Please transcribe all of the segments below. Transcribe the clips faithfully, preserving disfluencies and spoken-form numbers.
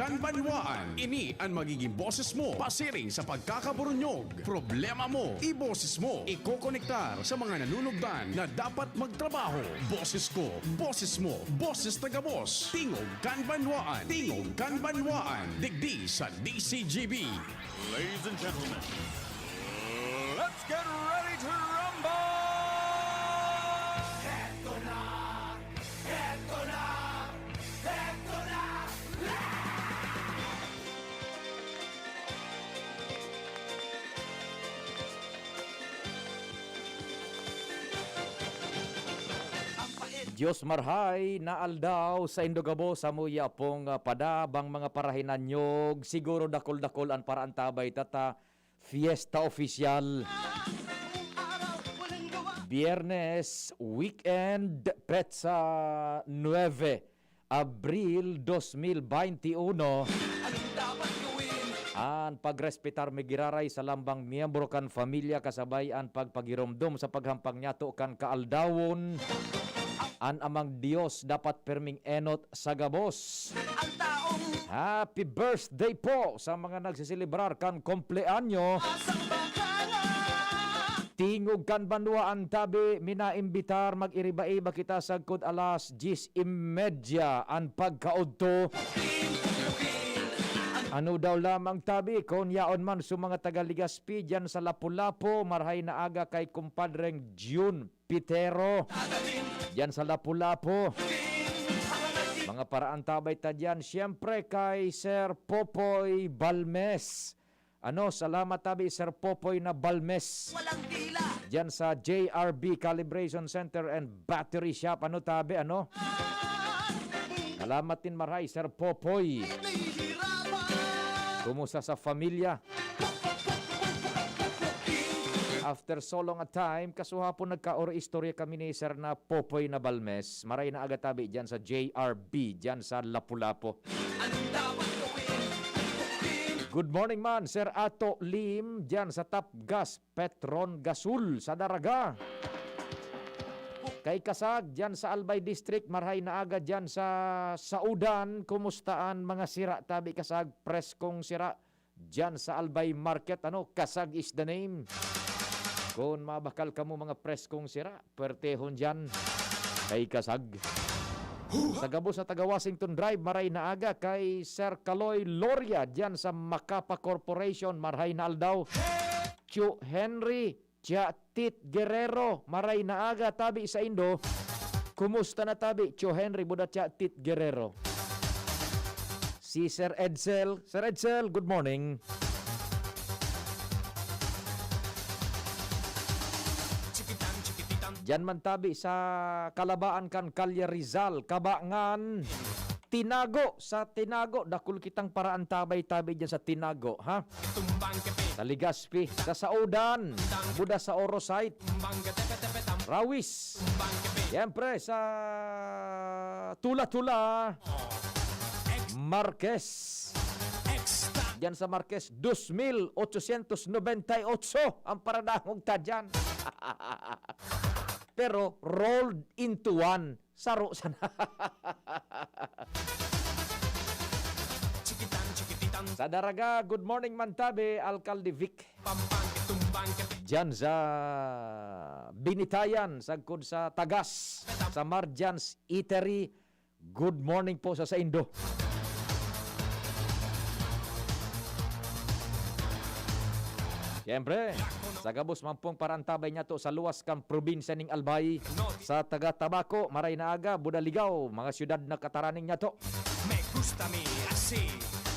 Kan Banwaan, ini an magiging boses mo pasiring sa pagkakaburunyog. Problema mo, iboses mo. Ikokonektar sa mga nanunugdan na dapat magtrabaho. Boses ko, boses mo, boses na gabos. Tingog kan Banwaan, Tingog kan Banwaan. Digdi sa D C G B. Ladies and gentlemen, let's get ready to rumble! Eto na! Eto na! Eto na! Diyos marhay na aldaw sa indo gabos, samuya pong, ah, padabang mga parahinanyog, siguro dakol-dakol an paraantabay tata, Fiesta Oficial. Biyernes, weekend, petsa nuebe, Abril dos mil baynte uno. An pagrespetar may giraray sa lambang miyembro kan pamilya kasabay an pagpagiromdom sa paghampang niyato kan kaaldawon. An Amang Dios dapat perming enot sa gabos. Happy birthday po sa mga nagseselebrar kan kompleanyo. Tingog kan banwaan tabi, minaimbitar, mag-iriba-iba kita sagkod alas dyes y media an pagkaodto. Ano daw lamang tabi, kun yaon man sa mga taga Legazpi, dyan sa Lapu-Lapu, marhay na aga kay kumpadreng June Pitero. Diyan sa Lapu-Lapu. Mga paraantabay ta diyan. Siyempre kay Sir Popoy Balmes. Ano, salamat tabi, Sir Popoy na Balmes. Walang dila. Diyan sa J R B Calibration Center and Battery Shop. Ano tabi, ano? Salamat din maray, Sir Popoy. Nahihirapan. Kumusta sa familia? After so long a time, kasuhapon nagkaoro-istorya kami ni Sir na Popoy na Balmes. Maray na aga tabi dyan sa J R B, dyan sa Lapu-Lapu. Anong dapat gawin? Good morning man, Sir Ato Lim, dyan sa Tapgas, Petron Gasul, sa Daraga. Kay Kasag, dyan sa Albay District, marhay na aga dyan sa Saudan. Kumusta an mga sira tabi, Kasag? Preskong sira. Diyan sa Albay Market, ano, Kasag is the name. Kun mabakal kamo mga preskong sira, puwertehon diyan kay Kasag. Sa gabos na taga Washington Drive, maray na aga kay Sir Kaloy Loria diyan sa Macapa Corporation, marhay na aldaw. Tio Henry, Tia Tit Guerrero, maray na aga, tabi saindo. Kumusta na tabi, Tio Henry, buda Tia Tit Guerrero? Si Sir Edsel. Sir Edsel, good morning. Diyan man tabi sa Kalabaan kan Kalye Rizal, Kabangan. Tinago, sa Tinago, dakul kitang paraantabay tabi diyan sa Tinago, ha? Sa Legazpi, sa Saudan, buda sa Oro site, Rawis. Siyempre, sa Tula-Tula, Marquez. Diyan sa Marquez, dos mil ochocientos noventa y ocho ang paradangog ta diyan. Pero rolled into one. Saro sana. Chikitan, chikititan. Sa Daraga, good morning, Mantabe, Alcalde Vic. Pampang, tumbang, kati- Diyan sa Binitayan, sagkod sa Tagas, sa Marjan's Eatery. Good morning po sa saindo. Siyempre, sa gabos man pong parantabay niya to sa luwas kan probinsya ning Albay, sa taga Tabaco, maray na aga, buda ligaw, mga syudad na kataraning niya to. Me gusta mi así,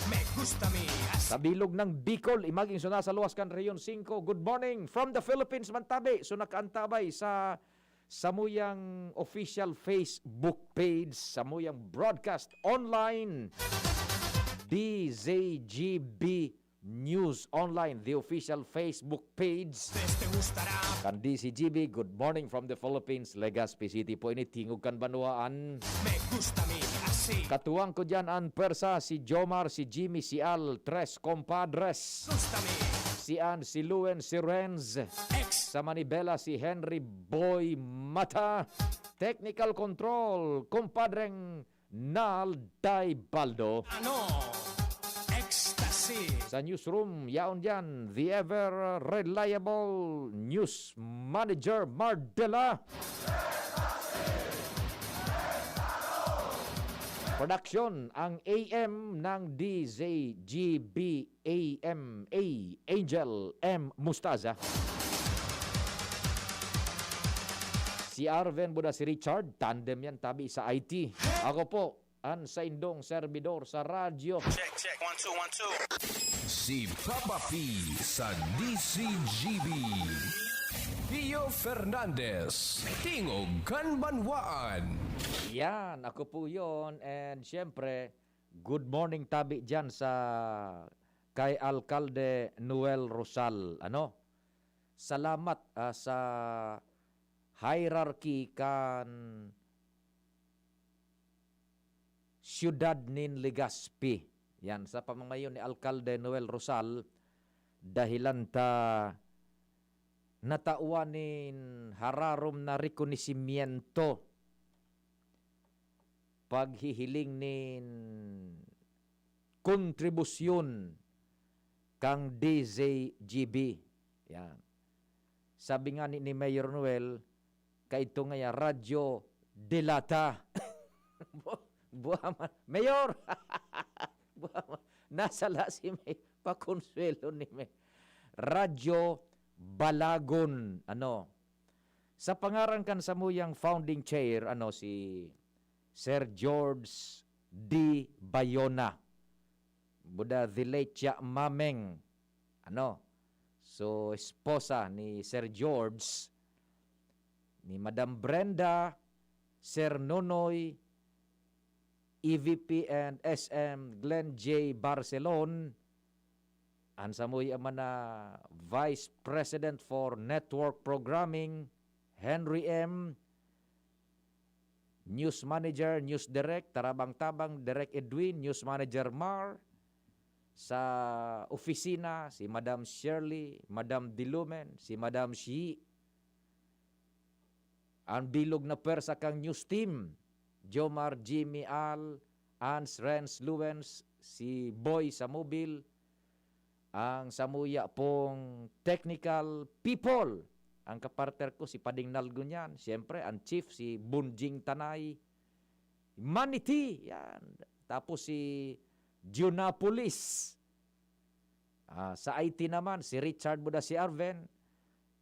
me gusta mi así. Sa bilog ng Bicol, imagine so nasa luwas kan Rehiyon singko. Good morning from the Philippines, Mantabe. So nakaantabay sa samuyang official Facebook page, samuyang broadcast online, D Z G B News Online, the official Facebook page. Tres te gustará. Kan D Z G B, good morning from the Philippines, Legazpi City po ini, tingog kan banwaan. Me gusta mi así. Katuwang ko diyan an pwersa, si Jomar, si Jimmy, si Al, tres compadres. Gusta mi. Si Ann, si Luen, si Renz. Ex. Sa manibela, si Henry Boy Mata. Technical control, compadreng Nalday Baldo. Ano? Sa newsroom, yaon diyan, the ever reliable news manager, Mardela. Production, ang A M ng D Z G B A M A, Angel M Mustaza. Si Arven buda si Richard, tandem yan, tabi sa I T. Ako po, an saindong serbidor sa radyo. Check, check. One, two, one, two. Si Papa P sa D Z G B. Pio Fernandez, Tingog kan Banwaan. Yan, ako po yon. And syempre, good morning tabi dyan sa kay Alkalde Noel Rosal. Ano? Salamat, ah, sa hierarchy kan siyudad nin Legazpi. Yan, sa pamamayo ni Alkalde Noel Rosal, dahilan ta natawan nin hararom na rekonisimiento, paghihiling nin kontribusyon kang D Z G B. Yan. Sabi nga ni, ni Mayor Noel, kaidto ngaya, Radyo Delata. Bu-, buha man. Mayor! Buha man. Nasala si May, pakonsuelo ni May. Radyo Balagon. Ano? Sa pangaran kan samuyang founding chair, ano, si Sir George D Bayona. Buda the late Cha Mameng. Ano? So, esposa ni Sir George, ni Madam Brenda, Sir Nonoy, E V P and S M Glenn J Barcelon, an samuya man na Vice President for Network Programming, Henry M, News Manager, News Direct, Tarabang-tabang, Direct Edwin, News Manager Mar, sa opisina, si Madam Shirley, Madam Dilumen, si Madam Shi, an bilog na pwersa kan News Team, Jomar, Jimmy, Al, Ans, Renz, Luens, si Boy sa mobil, ang samuya pong technical people, ang kapartner ko, si Pading Nalgo niyan, siyempre, ang chief, si Bunjing Tanay, Maniti, yan. Tapos si Junapolis. Ah, sa I T naman, si Richard buda si Arven,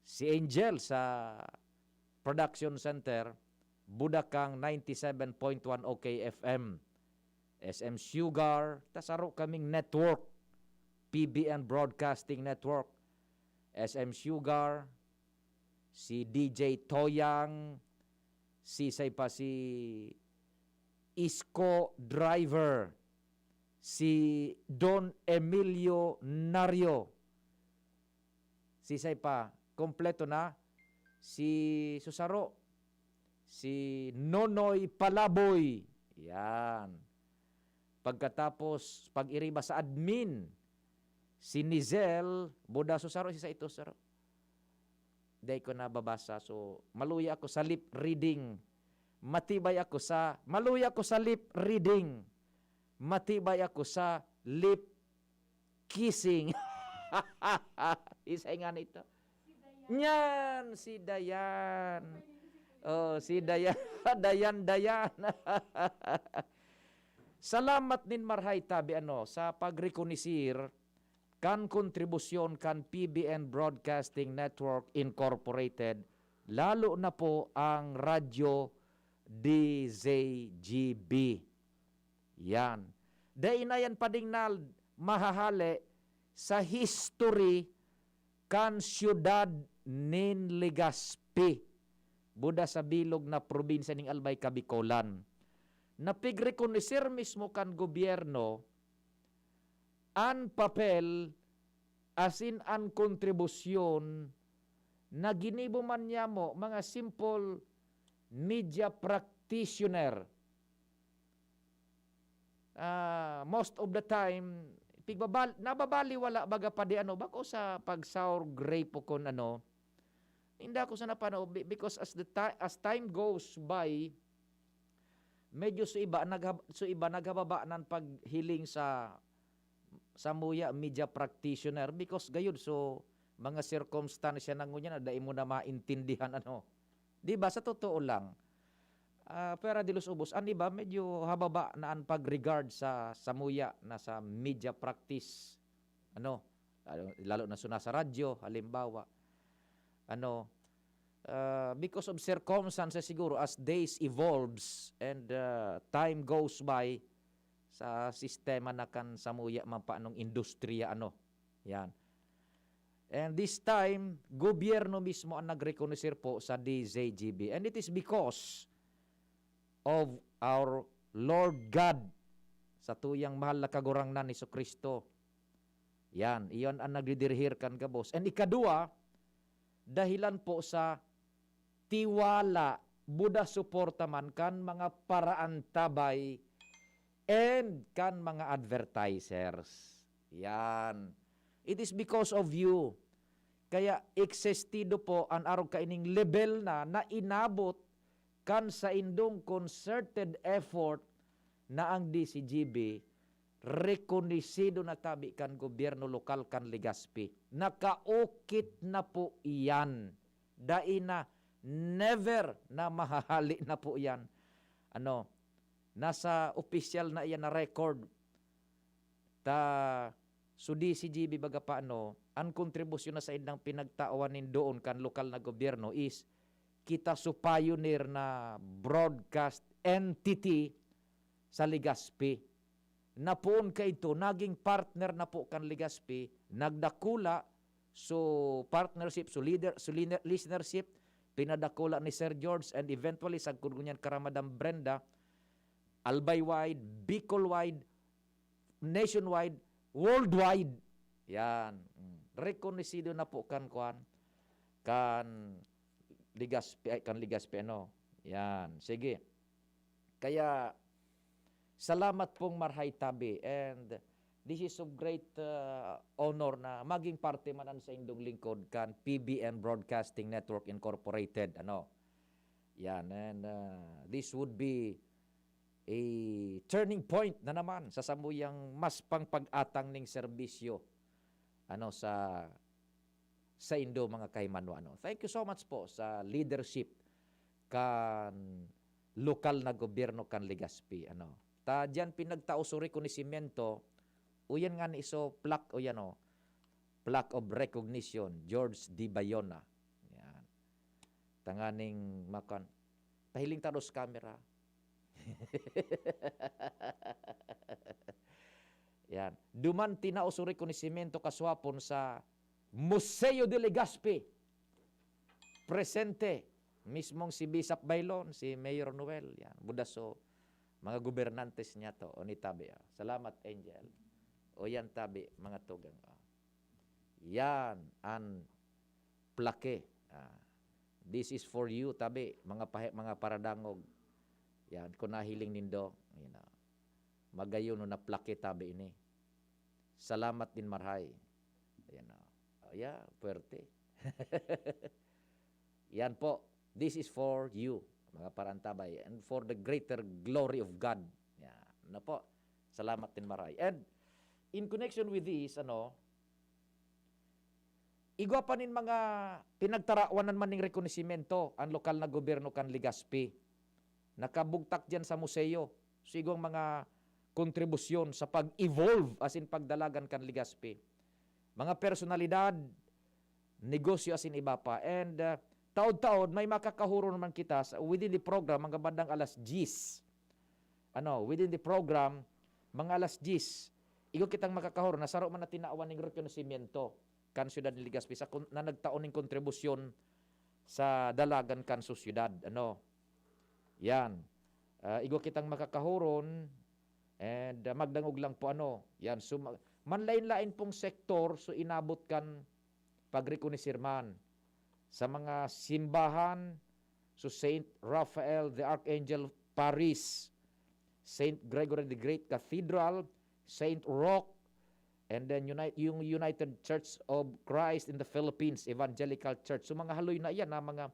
si Angel sa Production Center, buda kang ninety seven point one O K F M, S M Sugar, ta saro kaming network, P B N Broadcasting Network, S M Sugar, si D J Toyang, si say pa si Isko Driver, si Don Emilio Nario, si say pa, kompleto na, si susaro, si Nonoy Palaboy. Yan. Pagkatapos, pag-iriba sa admin, si Nizel, buda susaro, si sa ito, saro. Dai ko nababasa. So, maluya ako sa lip reading. Matibay ako sa, maluya ako sa lip reading. Matibay ako sa lip kissing. Isay nga nito. Nyan, si Dayan. Oh, si Dayan. Dayan, Dayan. Salamat nin marhay tabi ano sa pagrekonisir kan kontribusyon kan P B N Broadcasting Network Incorporated, lalo na po ang Radyo D Z G B. Yan. Dai na yan padingnal mahahale sa history kan siyudad nin Legazpi, buda sa bilog na probinsya ning Albay, Kabikolan. Napigrekonoser mismo kan gobyerno an papel asin an kontribusyon na ginibo man niyamo mga simple media practitioner. Ah, most of the time, pigbabal-, nababaliwala baga pa di ano, bako sa pag-sour grape o kun ano. Hindi ako sa napano, be-, because as the ti-, as time goes by, medyo sa iba, naghab-, sa iba, naghababa nan paghiling sa samuya media practitioner, because gayud so mga sirkumstansya na ngunyan na dai mo na maintindihan, ano. Di ba, sa totoo lang, ah, pwera di los ubos, an iba medyo hababa na an pag-regard sa samuya na sa media practice, ano, lalo, lalo na so nasa radyo, halimbawa, ano, ah, because of circumstances siguro, as days evolves and, ah, time goes by, sa sistema na kan samuya man pa anong industriya, ano. Yan. And this time, gobyerno mismo ang nagrekonoser po sa D Z G B. And it is because of our Lord God, sa tuyang mahal na Kagurangnan, Jesu-Cristo. Yan, iyon ang nagdidirihir kan gabos. And ikadua, dahilan po sa tiwala, buda suporta man kan mga paraantabay and kan mga advertisers. Yan. It is because of you. Kaya eksestido po an arog kaining level na, na inabot kan saindong concerted effort na ang D Z G B rekonosido na tabi kan gobyerno lokal kan Legazpi. Nakaukit na po iyan. Dai na, never na mahahali na po iyan. Ano, nasa opisyal na iyan na record. Ta, so D Z G B baga pa, ano, an kontribusyon na saindang pinagtawan nin doon kan lokal na gobyerno is kita so pioneer na broadcast entity sa Legazpi. Na poon kaidto, naging partner na po kan Legazpi, nagdakula, so partnership, so leader, so liner-, listenership, pinadakula ni Sir George, and eventually, sagkod ngunyan kara Madam Brenda, Albay-wide, Bicol-wide, nationwide, worldwide. Yan. Mm. Rekonosido na po kan, kuan, kan Legazpi, ay, kan Legazpi, ano. Yan. Sige. Kaya, salamat pong marhay tabi. And this is of great, uh, honor na maging parte man an saindong lingkod kan P B N Broadcasting Network Incorporated. Ano? Yan. And, uh, this would be a turning point na naman sa samuyang mas pang pag-atang ning serbisyo, ano, sa, saindo, mga kahimanwa, ano. Thank you so much po sa leadership kan lokal na gobyerno kan Legazpi, ano. Ta diyan pinagtao so rekonosimyento, o yan nga ni iso plaque, o yan, o, plaque of recognition, George D. Bayona. Yan. Tanganing makan, pahiling ta dos camera. Yan. Duman tinao so rekonosimyento kasuapon sa Museo de Legazpi. Presente, mismong si Bishop Baylon, si Mayor Noel, yan. Budaso, mga gobernantes niya to, o ni tabi, ah. Salamat, Angel. O yan, tabi, mga tugang, ah. Yan, an plaque. Ah, this is for you, tabi, mga pahe-, mga paradangog. Yan, kung nahiling nindo, you know, magayon na plaque tabi ini. Salamat din, marhay. Yan, oh. Oh, yeah, puwerte. Yan po. This is for you, mga parantabay, and for the greater glory of God. Yan. Ano po? Salamat din, marhay. And in connection with this, ano, igwa pa nin mga pinagtarawan man ning rekonosimento ang lokal na gobyerno kan Legazpi. Nakabugtak diyan sa museo. So, igwang mga kontribusyon sa pag-evolve, as in pagdalagan kan Legazpi. Mga personalidad, negosyo, as in iba pa. And, uh, taod-taod, may makakahuron naman kita sa, within the program, mga bandang alas diyes. Ano, within the program, mga alas diyes, igwa kitang makakahuron na saro man na tinawan ning rekonosimyento kan syudad ni Legazpi sa kun-, na nagtao ning kontribusyon sa dalagan kan sosyedad. Ano? Yan. Ah, igwa kitang makakahuron, and, ah, magdangog lang po, ano. Yan. So, ma-, manlain-lain pong sektor, so, inabot kan pagrekonoser man. Sa mga simbahan, so, Saint Raphael the Archangel Paris, Saint Gregory the Great Cathedral, Saint Roch, and then Unite, yung United Church of Christ in the Philippines, Evangelical Church. So, mga haloy na iyan na mga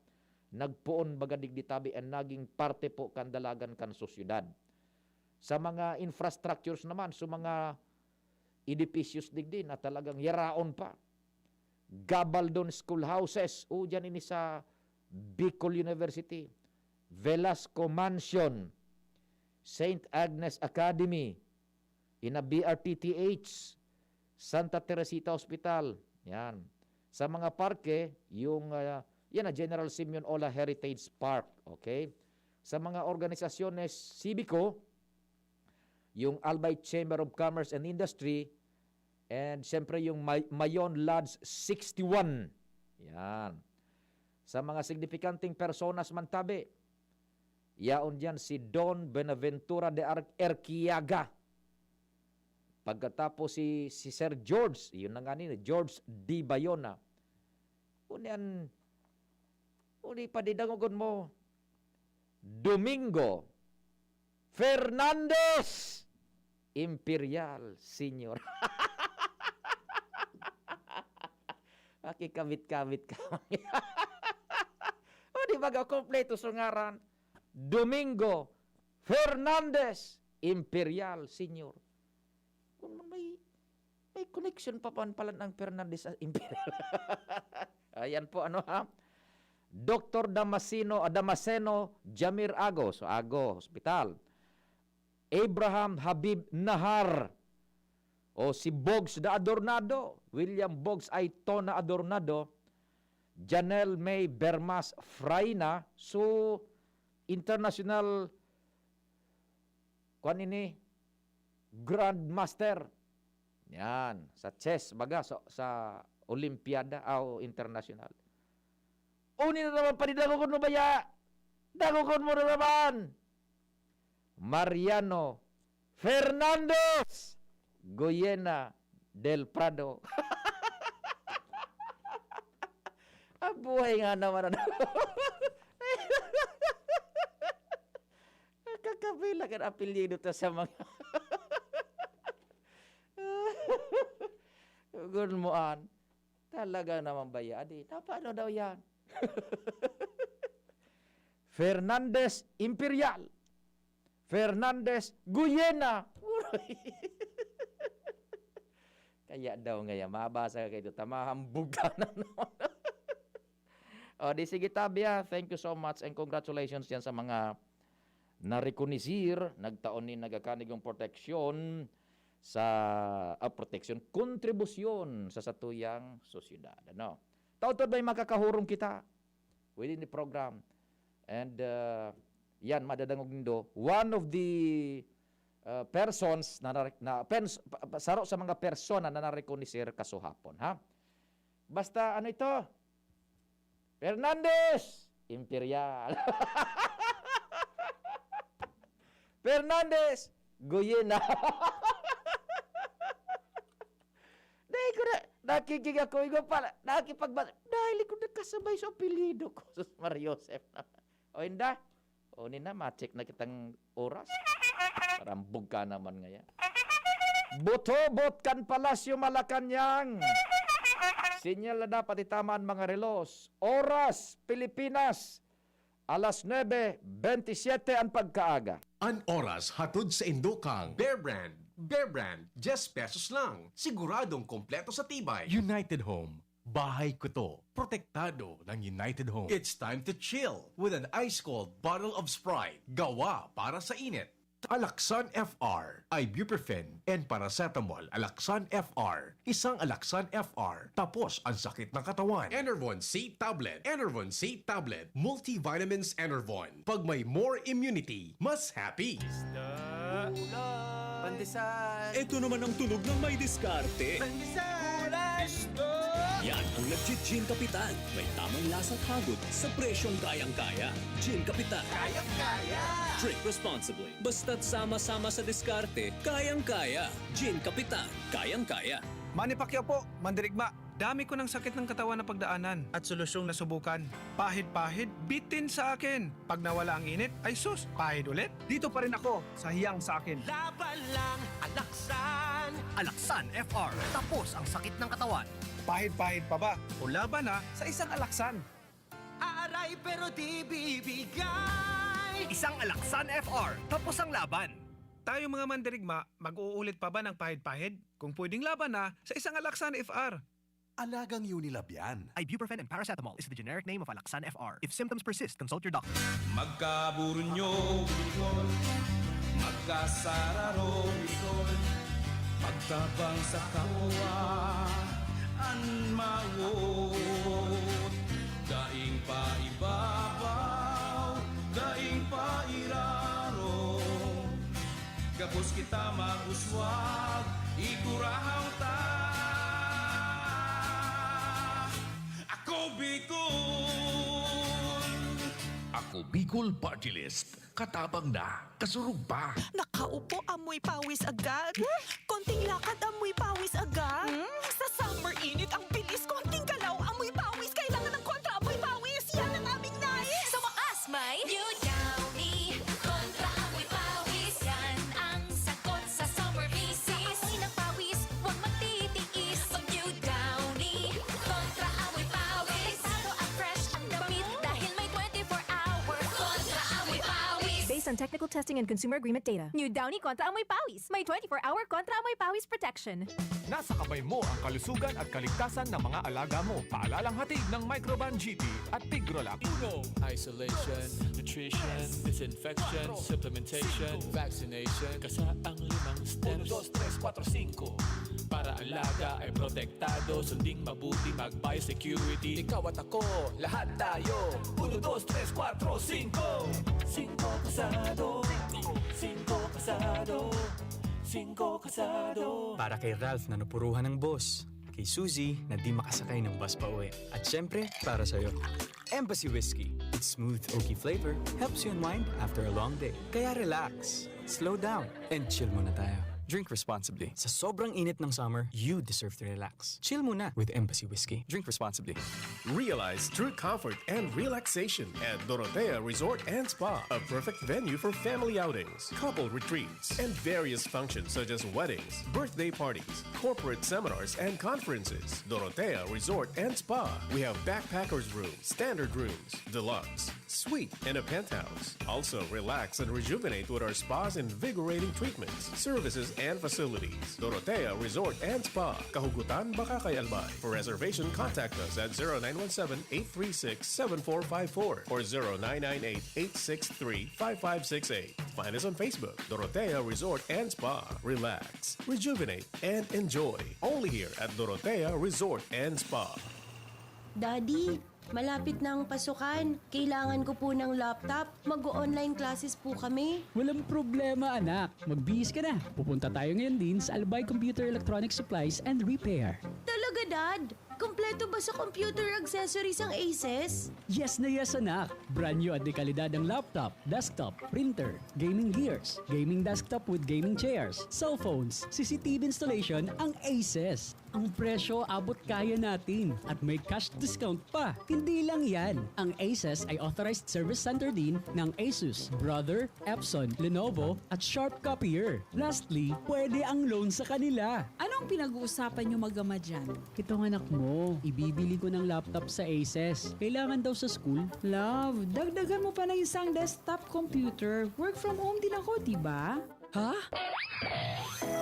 nagpoon baga digdi tabi and naging parte po kan dalagan kan sosyedad. Sa mga infrastructures naman, so mga edificios digdi na talagang yaraon pa. Gabaldon Schoolhouses, o, diyan ini sa Bicol University, Velasco Mansion, Saint Agnes Academy, ina B R T T H, Santa Teresita Hospital. Yan. Sa mga parke, yung, ah, yan na, General Simeon Ola Heritage Park. Okay? Sa mga organisasyones sibiko, yung Albay Chamber of Commerce and Industry, and siyempre yung May-, Mayon Lodge sixty-one. Yan. Sa mga signifikanteng personas man tabi, yaon diyan si Don Buenaventura de Ar-, Erquiaga. Pagkatapos si, si Sir George, yun na nga ni George D. Bayona. Uni an, uni padidangogon mo, Domingo Fernandez Imperial Senior. Makikabit-kabit ka. O, di ba, kompleto sa ngaran? Domingo Fernandez Imperial Senior. Kung may, may connection pa man pala ang Fernandez sa Imperial. Ayan po, ano, ha? Doktor Damasino, ah, Damasceno Jamir Ago, so Ago Hospital. Abraham Habib Nahar, o si Bogs da Adornado, William Bogs Aitona Adornado, Janelle May Bermas Fraina, so international, kwan ini, grandmaster. Yan, sa chess, baga, sa, sa Olimpiada, aw international. Uni na naman, panidangogon mo baya? Dangogon mo na naman! Mariano Fernandez Goyena del Prado. Ang buhay nga naman, ano? Kakabila kan apelyido ta sa mga Gun mo an. Talaga naman ba yan? Di, na, paano daw yan? Fernandez Imperial. Fernandez Guyena. Kaya daw ngayon, mabasa ka kayo, tamahambog ka na naman. O, di sige, Tabia, thank you so much and congratulations yan sa mga narekonisir, nagtaon ni nagakanig yung proteksyon sa, ah, proteksyon, kontribusyon sa satuyang sosyedad. Ano? Taon-taon may makakahurong kita within the program. And, uh, yan, madadangog nindo. One of the, uh, persons na, na, na pens-, pa-, pa-, saro sa mga persona na narekonisir kasuhapon, ha? Basta, ano ito? Fernandez! Imperial. Fernandez! Guyena. Dahil ko na, nakikig ako, igo pala, nakipagba-, dahil ko nakasabay sa apelyido ko, sus, Mar Joseph na. O, inda? O, ni na, ma-check na kitang oras. Parang bugka naman ngaya. Butobot kan Palasyo Malacañang. Sinyal na dapat itama an mga relos. Oras, Pilipinas, alas nuebe bentisiete an pagkaaga. An oras hatod sa indokang Bear Brand. Bear Brand, diyes pesos lang. Siguradong kompleto sa tibay. United Home. Bahay ko to. Protektado ng United Home. It's time to chill with an ice-cold bottle of Sprite. Gawa para sa init. Alaxan F R, ibuprofen, and paracetamol. Alaxan F R. Isang Alaxan F R. Tapos ang sakit ng katawan. Enervon C tablet. Enervon C tablet. Multivitamins Enervon. Pag may more immunity, mas happy. Isda. Ulam. Pandesal. Ito naman ang tunog ng may diskarte. Pandesal. Ulam. Isda. Yan ang nagchi-Gin Kapitan. May tamang lasa at hagod sa presyong kayang-kaya. Gin Kapitan. Kayang-kaya. Drink responsibly. Basta't sama-sama sa diskarte, kayang-kaya. Gin Kapitan, kayang-kaya. Manny Pacquiao po, mandirigma. Dami ko ng sakit ng katawan na pagdaanan at solusyong nasubukan. Pahid-pahid, bitin sa akin. Pag nawala ang init, ay sus, pahid ulit. Dito pa rin ako sa hiyang sa akin. Laban lang, Alaxan. Alaxan F R. Tapos ang sakit ng katawan. Pahid-pahid pa ba? O laban na sa isang Alaxan. Aaray pero di bibigay. Isang Alaxan F R. Tapos ang laban. Tayong mga mandirigma, mag-uulit pa ba ng pahid-pahid? Kung pwedeng laban na, sa isang Alaxan F R. Alagang Unilab yan. Ibuprofen and paracetamol is the generic name of Alaxan F R. If symptoms persist, consult your doctor. Magkaburunyo, Bicol. Magkasararo, Bicol. Pagtabang sa kapwa, an mawot. Daing pa ibabaw, daing pa iraro. Gabos kita mag-uswag, igurahang ta. Ako Bicol! Ako Bicol Party List. Katabang na, kasurog pa. Nakaupo, amoy pawis agad. Konting lakad, amoy pawis agad. Hmm? Sa summer init, ang bilis. Konting galaw, amoy pawis. Kailangan ng kontra amoy pawis. Yan ang aming nais. Sa wakas, may New Downy. Kontra amoy pawis. Yan ang sagot sa summer misis. Amoy ng pawis, huwag magtitiis. Mag New Downy. Kontra amoy pawis. Protektado at fresh ang damit dahil may twenty-four hour kontra amoy pawis. Based on technical testing and consumer agreement data, New Downy Kontra Amoy Pawis. May twenty-four hour Kontra Amoy Pawis protection. Nasa kamay mo ang kalusugan at kaligtasan ng mga alaga mo. Paalalang hatid ng Microban G P at Tigrolac. Uno, isolation, nutrition, disinfection, supplementation, vaccination. Kasaang limang steps. Uno, dos, tres, kuwatro, singko. Para alaga ay protektado, sunding mabuti, mag-biosecurity. Ikaw at ako, lahat tayo. Uno, dos, tres, kuwatro, singko. Singko kasado. Singko kasado. Singko kasado. Para kay Ralph na napuruhan ng boss, kay Suzy na di makasakay ng bus pa uwi, at syempre, para sa'yo. Embassy Whiskey. Its smooth, oaky flavor helps you unwind after a long day. Kaya relax, slow down, and chill muna tayo. Drink responsibly. Sa sobrang init ng summer, you deserve to relax. Chill muna with Embassy Whiskey. Drink responsibly. Realize true comfort and relaxation at Dorotea Resort and Spa, a perfect venue for family outings, couple retreats, and various functions such as weddings, birthday parties, corporate seminars, and conferences. Dorotea Resort and Spa. We have backpackers room, standard rooms, deluxe, suite, and a penthouse. Also, relax and rejuvenate with our spa's invigorating treatments, services, and facilities. Dorotea Resort and Spa, Kahugutan, Bacacay, Albay. For reservation, contact us at zero nine one seven, eight three six, seven four five four or zero nine nine eight, eight six three, five five six eight. Find us on Facebook, Dorotea Resort and Spa. Relax, rejuvenate, and enjoy. Only here at Dorotea Resort and Spa. Daddy, malapit na ang pasukan. Kailangan ko po ng laptop. Mag-o-online classes po kami. Walang problema, anak. Magbihis ka na. Pupunta tayo ngayon din sa Albay Computer Electronic Supplies and Repair. Talaga, Dad? Kompleto ba sa computer accessories ang Aces? Yes na yes, anak. Brand new at dekalidad ang laptop, desktop, printer, gaming gears, gaming desktop with gaming chairs, cellphones, C C T V installation ang Aces. Ang presyo abot kaya natin at may cash discount pa. Hindi lang yan, ang Aces ay authorized service center din ng Asus, Brother, Epson, Lenovo at Sharp Copier. Lastly, pwede ang loan sa kanila. Anong pinag-uusapan nyo mag-ama dyan? Itong anak mo, ibibili ko ng laptop sa Aces. Kailangan daw sa school. Love, dagdagan mo pa ng isang desktop computer. Work from home din ako, di ba? Ha?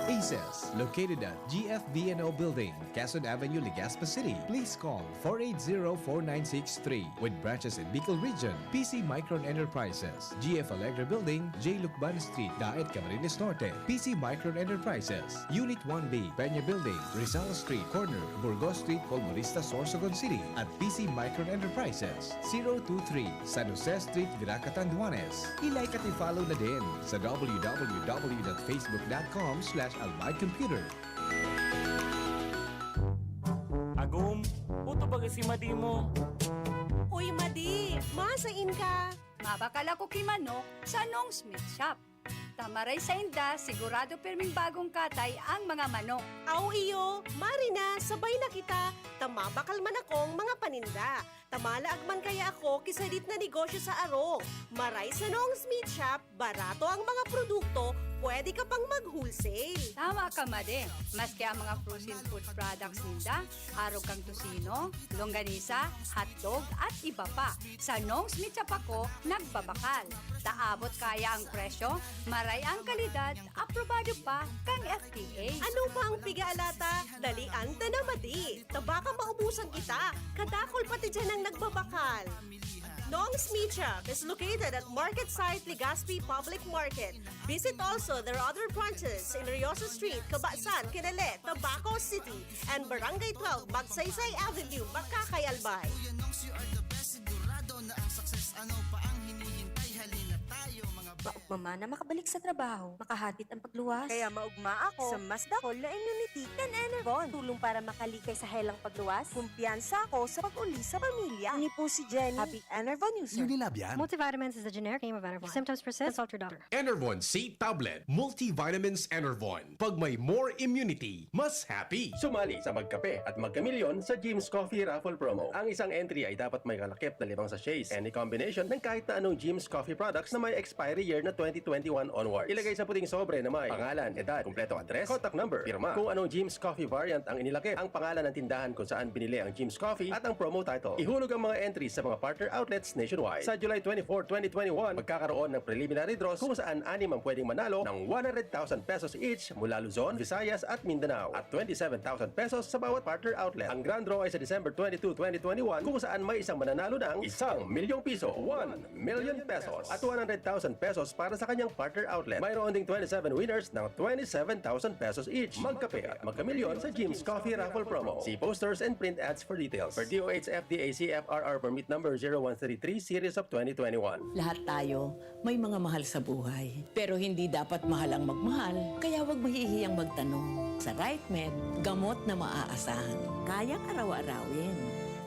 Aces, located at G F B N O Building, Quezon Avenue, Legazpi City. Please call four eight zero, four nine six three. With branches in Bicol Region, P C Micron Enterprises, G F Alegre Building, J Lucban Street, Daet, Camarines Norte, P C Micron Enterprises, Unit one B, Peña Building, Rizal Street, corner, Burgos Street, Colmonista, Sorsogon City, at P C Micron Enterprises, zero two three, San Jose Street, Virac, Catanduanes. I-like at i-follow na din sa w w w dot facebook dot com slash albay computer. Agom, puto baga si Madi mo. Uy, Madi! Masain ka? Mabakal ako ki manok sa Nong Smith Shop. Tamaray sainda, sigurado pirming bagong katay ang mga manok. Aw iyo, Marina, sabay na kita. ta mabakal man akong mga paninda. Ta malaag man kaya ako ki sadit na negosyo sa arog. Maray sa Nong's Meat Shop, barato ang mga produkto, pwede ka pang mag-wholesale. Tama ka, Madi. Maski ang mga frozen food products ninda, arog kan tocino, longganisa, hotdog, at iba pa. Sa Nong's Meat Shop ako nagbabakal. Ta abot kaya ang presyo, maray ang kalidad, aprobado pa kan F D A. Ano pa ang pig-aalata? Dalian ta na, Madi. Ta baka maubusan kita. Kadakol pati diyan ang nagbabakal. Nong's Meat Shop is located at Market Site, Legazpi Public Market. Visit also their other branches in Riosa Street, Cabasan, Quinale, Tabaco City, and Barangay twelve, Magsaysay Avenue, Makakay, Albay. Kuya Nongs, you are the best. Sigurado na ang success. Ano pa ang hinihintay? Halina tayo, mga Ben. Maugma man na makabalik sa trabaho, makahatid ang pagluwas. Kaya maugma ako sa mas dakul na immunity kan Enervon. Tulong para makalikay sa helang pagluwas. Kumpiyansa ako sa pag-uli sa pamilya. Ini po si Jenny, happy Enervon user. Unilab yan. Multivitamins is the generic name of Enervon. If symptoms persist, consult your doctor. Enervon C Tablet, Multivitamins Enervon. Pag may more immunity, mas happy. Sumali sa Magkape at Magkamilyon sa Jim's Coffee Raffle Promo. Ang isang entry ay dapat may kalakip na limang sachets. Any combination ng kahit na anong Jim's Coffee products na may expiry year na twenty twenty-one onward. Ilagay sa puting sobre na may pangalan, edad, kumpletong address, contact number, pirma. Kung anong Jim's Coffee variant ang inilakip, ang pangalan ng tindahan kung saan binili ang Jim's Coffee at ang promo title. Ihulog ang mga entries sa mga partner outlets nationwide. Sa July twenty-four, twenty twenty-one, magkakaroon ng preliminary draws kung saan anim ang pwedeng manalo ng one hundred thousand pesos each mula Luzon, Visayas at Mindanao at twenty-seven thousand pesos sa bawat partner outlet. Ang grand draw ay sa December twenty-two, twenty twenty-one, kung saan may isang mananalo ng isang milyong piso, one million pesos, at one hundred thousand pesos para sa kanyang partner outlet. Mayroon ding twenty-seven winners ng twenty-seven thousand pesos each. Magkape at magkamilyon sa Jim's Coffee Raffle Promo. See posters and print ads for details. Per D O H F D A C F R R Permit Number zero one three three, Series of twenty twenty-one. Lahat tayo may mga mahal sa buhay. Pero hindi dapat mahal ang magmahal, kaya huwag mahihiyang magtanong. Sa RightMed, gamot na maaasahan. Kayang araw-arawin.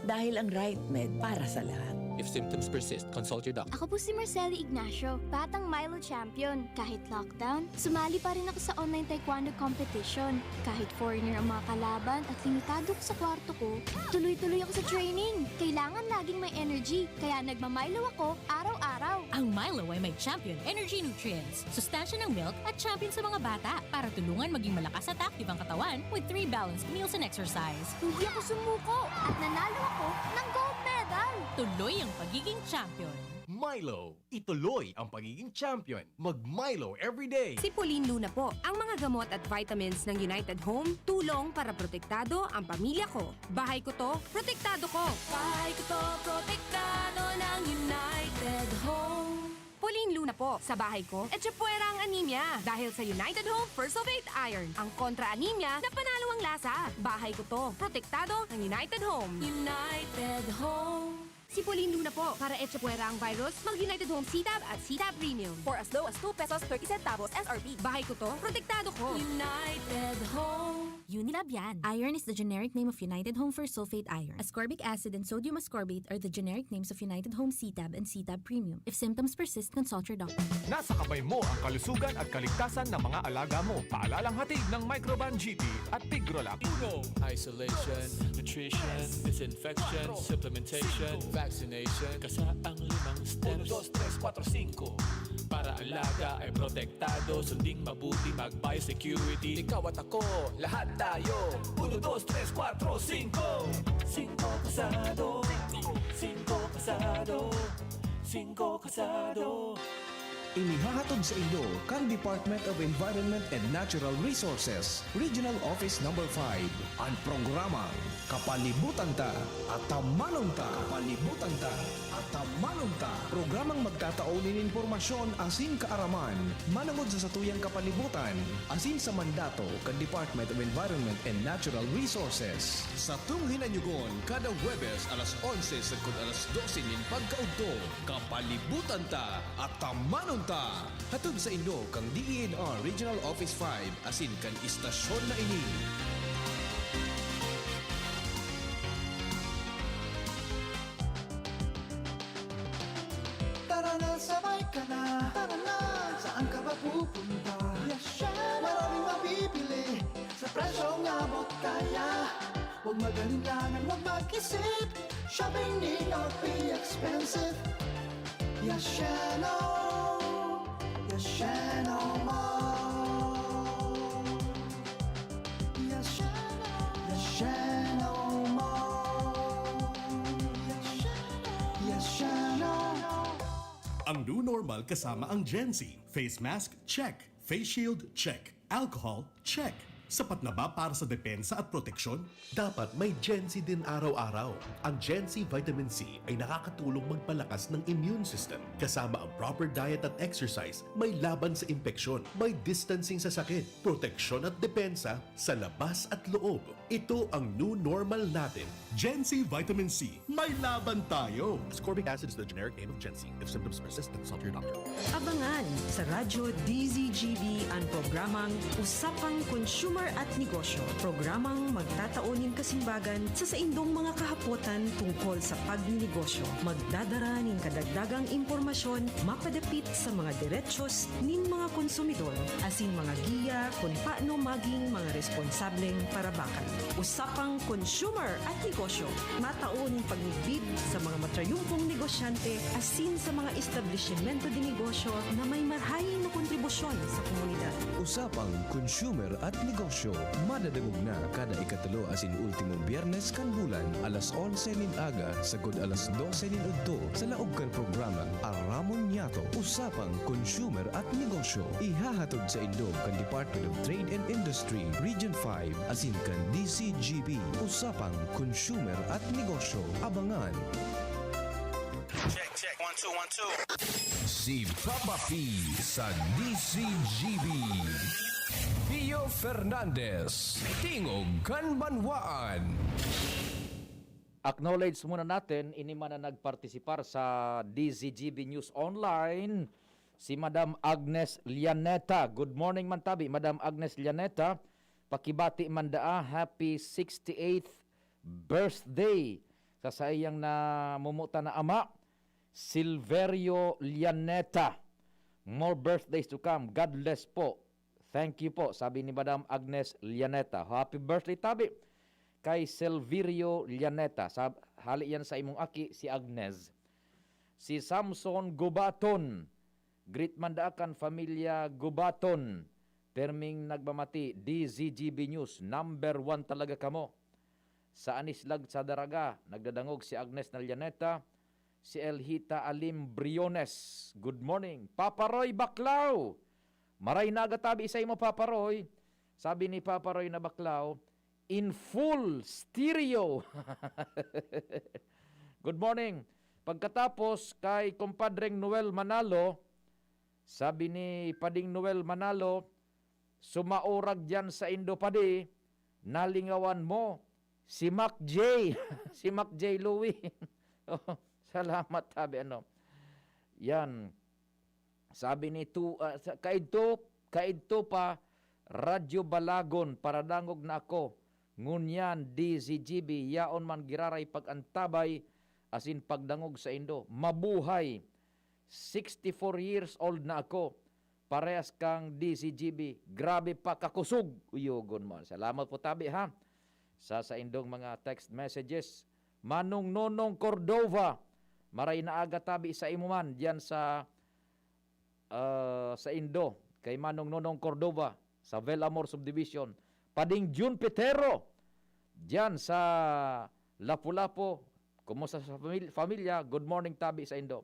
Dahil ang RightMed para sa lahat. If symptoms persist, consult your doctor. Ako po si Marcelo Ignacio, batang Milo champion. Kahit lockdown, sumali pa rin ako sa online taekwondo competition. Kahit foreigner ang mga kalaban at limitado ko sa kwarto ko, tuloy-tuloy ako sa training. Kailangan laging may energy, kaya nagma-Milo ako araw-araw. Ang Milo ay may champion energy nutrients, sustansya ng milk at champion sa mga bata para tulungan maging malakas at active ang katawan with three balanced meals and exercise. Hindi ako sumuko at nanalo ako ng gold medal. Tuloy ang pagiging champion. Milo, ituloy ang pagiging champion. Mag Milo everyday. Si Pauline Luna po. Ang mga gamot at vitamins ng United Home, tulong para protektado ang pamilya ko. Bahay ko to, protektado ko. Bahay ko to, protektado ng United Home. Pauline Luna po. Sa bahay ko, etsa puwera ang anemia. Dahil sa United Home Fersulfate Iron, ang kontra anemia na panalo ang lasa. Bahay ko to, protektado ng United Home. United Home. Si Pauline Luna po. Para etsa puwera ang virus, mag United Home C-Tab at C-Tab Premium. For as low as two pesos thirty centavos S R P. Bahay ko to, protektado ko. United Home. Unilab yan. Iron is the generic name of United Home Fersulfate Iron. Ascorbic acid and sodium ascorbate are the generic names of United Home C-Tab and C-Tab Premium. If symptoms persist, consult your doctor. Nasa kamay mo ang kalusugan at kaligtasan ng mga alaga mo. Paalalang hatid ng Microban G P at Pigrolac. Uno, isolation, nutrition, disinfection, supplementation, vaccination. Kasa ang limang steps. Uno, dos, tres, kuwatro, singko. Para alaga ay protektado, sunding mabuti, mag-biosecurity. Ikaw at ako, lahat tayo. Uno, dos, tres, kuwatro, singko. Singko kasado. Singko kasado. Singko kasado. Inihahatod saindo kan Department of Environment and Natural Resources, Regional Office Number five, an programang Kapalibutan Ta, Atamanon Ta. Kapalibutan Ta, Atamanon Ta. Programang magtatao nin impormasyon asin kaaraman manongod sa satuyang kapalibutan asin sa mandato kan Department of Environment and Natural Resources. Satong hinanyogon kada Huwebes alas onse sagkod alas dose nin pagkaudto. Kapalibutan Ta, Atamanon Ta! Hatod saindo kan D E N R Regional Office five asin kan istasyon na ini. Tara na, sabay ka na. Tara na, saan ka ba pupunta? Maraming mabibili sa presyong abot kaya. Huwag mag-alinlangan, huwag mag-isip. Shopping need not be expensive. Yashano, Yashano Mall. Yashano, Yashano Mall. Yashano, Yashano. Ang new normal kasama ang Gen Z. Face mask, check. Face shield, check. Alcohol, check. Sapat na ba para sa depensa at proteksyon? Dapat may Gen Z din araw-araw. Ang Gen Z Vitamin C ay nakakatulong magpalakas ng immune system. Kasama ang proper diet at exercise, may laban sa impeksyon, may distancing sa sakit, proteksyon at depensa sa labas at loob. Ito ang new normal natin. Gen Z Vitamin C, may laban tayo! Ascorbic acid is the generic name of Gen Z. If symptoms persist, consult your doctor. Abangan sa Radyo D Z G B an programang Usapang Consumer at Negosyo. Programang magtatao nin kasimbagan sa saindong mga kahapotan tungkol sa pagninegosyo. Magdadara nin kadagdagang impormasyon mapadapit sa mga derechos nin mga konsumidor asin mga giya kun paano maging mga responsableng parabakan. Usapang Consumer at Negosyo, matao nin pagmidbid sa mga matrayumpong negosyante asin sa mga establisimento de negosyo na may marahay na kontribusyon sa komunidad. Usapang Consumer at Negosyo, madadangog na kada ikatulo asin ultimong Biyernes kan bulan, alas onse nin aga sagod alas dose nin udto, sa laog kan programang Aramon Niyato, Usapang Consumer at Negosyo. Ihahatod saindo kan Department of Trade and Industry, Region five, asin kan D Z G B, Usapang Consumer at Negosyo. Abangan! Check, check. One, two, one, two. Si Papa P sa D Z G B. Pio Fernandez, Tingog kan Banwaan. Acknowledge muna natin, ini man ang nagpartisipar sa D Z G B News Online, si Madam Agnes Llaneta. Good morning man tabi, Madam Agnes Llaneta. Pakibati man daa, happy sixty-eighth birthday sa saiyang namumutan na ama, Silverio Llaneta. More birthdays to come. God bless po. Thank you po, sabi ni Madam Agnes Llaneta. Happy birthday tabi kay Silverio Llaneta. Sab-, hali yan sa imong aki, si Agnes. Si Samson Gubaton. Greet man daa kan Familia Gubaton. Perming nagmamati, D Z G B News, number one talaga kamo. Sa Anislag sa Daraga, nagdadangog si Agnes Llaneta, si Elhita Alim Briones. Good morning, Papa Roy Baclao! Maray na aga tabi sa imo, Papa Roy. Sabi ni Papa Roy na Baclao, in full stereo. Good morning. Pagkatapos kay Kumpadreng Noel Manalo, sabi ni Pading Noel Manalo, "Sumaurag diyan sa indo, padi, nalingawan mo si Mac J." Si Mac J Louie. Oh, salamat, tabi, ano. Yan. Sabi ni tu-, ah, sa, kaidto, kaidto pa, Radyo Balagon, paradangog na ako. Ngunyan, D Z G B, yaon man giraray pag-antabay, asin pagdangog saindo. Mabuhay! Sixty-four years old na ako. Parehas kang D Z G B. Grabe pa kakusog. Uyogon mo. Salamat po, tabi, ha, sa saindong mga text messages. Manong Nonong Cordova, maray na aga tabi sa imo man diyan sa, ah, sa indo, kay Manong Nonong Cordova, sa Velamor Subdivision. Pading Jun Petero, diyan sa Lapu-Lapu. Kumusta sa pamil-, pamilya? Good morning tabi sa indo.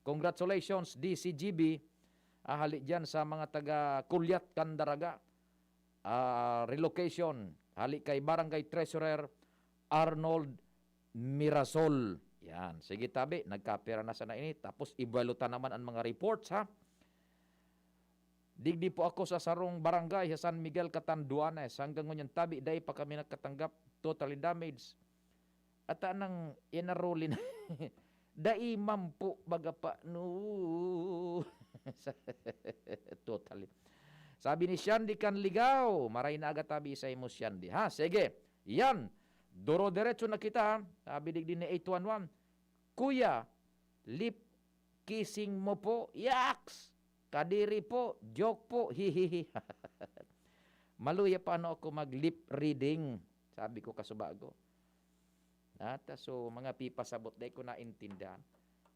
Congratulations, D C G B. Ah, hali diyan sa mga taga Kulyat, Candaraga. Ah, relocation. Hali kay Barangay Treasurer Arnold Mirasol. Yan. Sige, tabi. Nagkapira na sana ini. Tapos, ibalutan naman ang mga reports, ha? Digdi po ako sa sarong barangay sa San Miguel, Catanduanes. Hanggang ngunyan, tabi, dai pa kami nakatanggap. Totally damaged. At anang inaruli na. Dai man po, baga pa, no. Totally. Sabi ni Shandy Canligao, maray na aga tabi sa imo, Shandy. Ha, sige. Yan. Duro-diretso na kita. Sabi digdi ni eight one one, "Kuya, lip kissing mo po." Yaks! Kadiri po. Joke po. Hihihi. Maluya pa ano ako mag lip reading. Sabi ko, kasubago. Nata, so, mga pipasabot, dai ko naintindihan.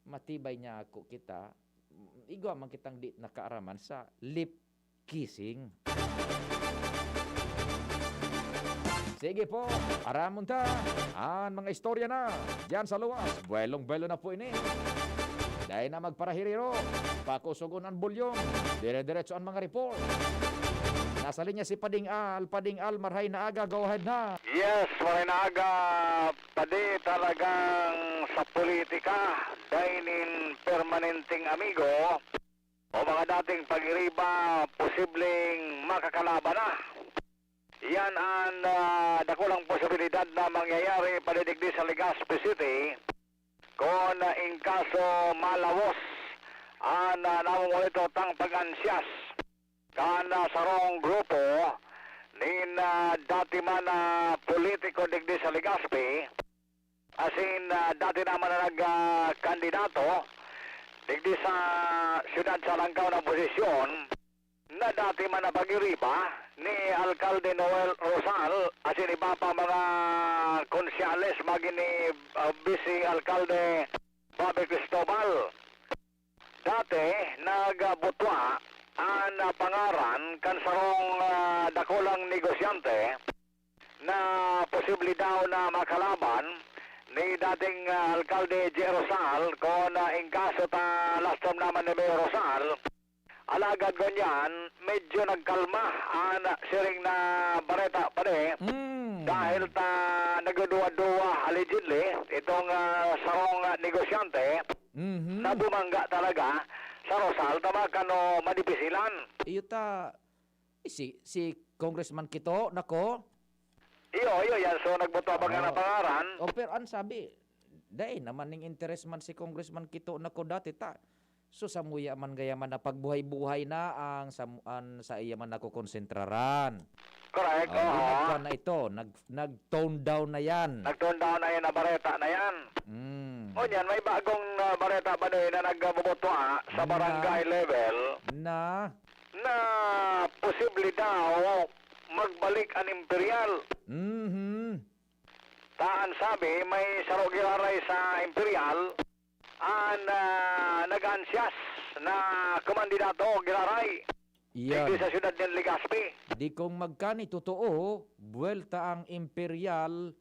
Matibay niya ako kita. Igwa man kitang di nakaaraman sa lip kissing. Sige po, aramon ta an mga istorya na diyan sa luwas. Buwelong-buwelo na po ini. Dai na magparahirirok. Pakusogon an volume. Dire-diretso an mga report. Nasa linya si Pading Al. Pading Al, marhay na aga. Go ahead na. Yes, marhay na aga, Padi. Talagang sa politika, dai nin permanenteng amigo o mga dating pag-iriba, posibleng makakalaban na. Yan an, ah, dakulang posibilidad na mangyayari padidigdi sa Legazpi City kun, ah, in kaso malawos an, ah, namumulito tang pag-ansyas kan, ah, sarong grupo nin, ah, dati man na politiko digdi sa Legazpi, asin, ah, dati naman na nag, ah, kandidato digdi sa siyudad sa langkaw na posisyon, na dati man na pag-iriba ni Alkalde Noel Rosal asin iba pa mga konsyales, magin ni, ah, Vice Alkalde Bobby Cristobal. Dati, nagbutwa an, ah, pangaran kan sarong, ah, dakulang negosyante na posible daw na makalaban ni dating, ah, Alkalde J. Rosal kun, ah, in kaso ta last term naman ni Mayor Rosal. Alagad ngunyan, medyo nagkalma an siring na bareta, Padi. Mm. Dahil ta nagduduwa-duwa, allegedly, itong, ah, sarong, ah, negosyante Mhm. na bumangga talaga sa Rosal, tama kano manipis ilan. Iyo ta, eh, si, si Congressman Kito, nako. Iyo, iyo, yan. So, nagbuto ba ka Oo. na pangaran? Oh, pero an sabi, dai naman ning interes man si Congressman Kito, nako, dati ta. So, samuya man gaya man na pagbuhay-buhay na ang sam-, an sa iya man nakokonsentraran. Correct, Oh, di oo. nagkuan na ito, nag-, nag-tone down na yan. Nag-tone down na yan, na bareta na yan. Mm. O niyan, may bagong, ah, bareta ba na yun na nagbubuto, ah, sa Na. barangay level? Na. Na posible daw magbalik an Imperial. Mhm. Ta an sabi, may saro giraray sa Imperial an, ah, nag-aansyas na kumandidato giraray Yan. digdi sa siyudad nin Legazpi. Di kung magkani totoo, buwelta ang Imperial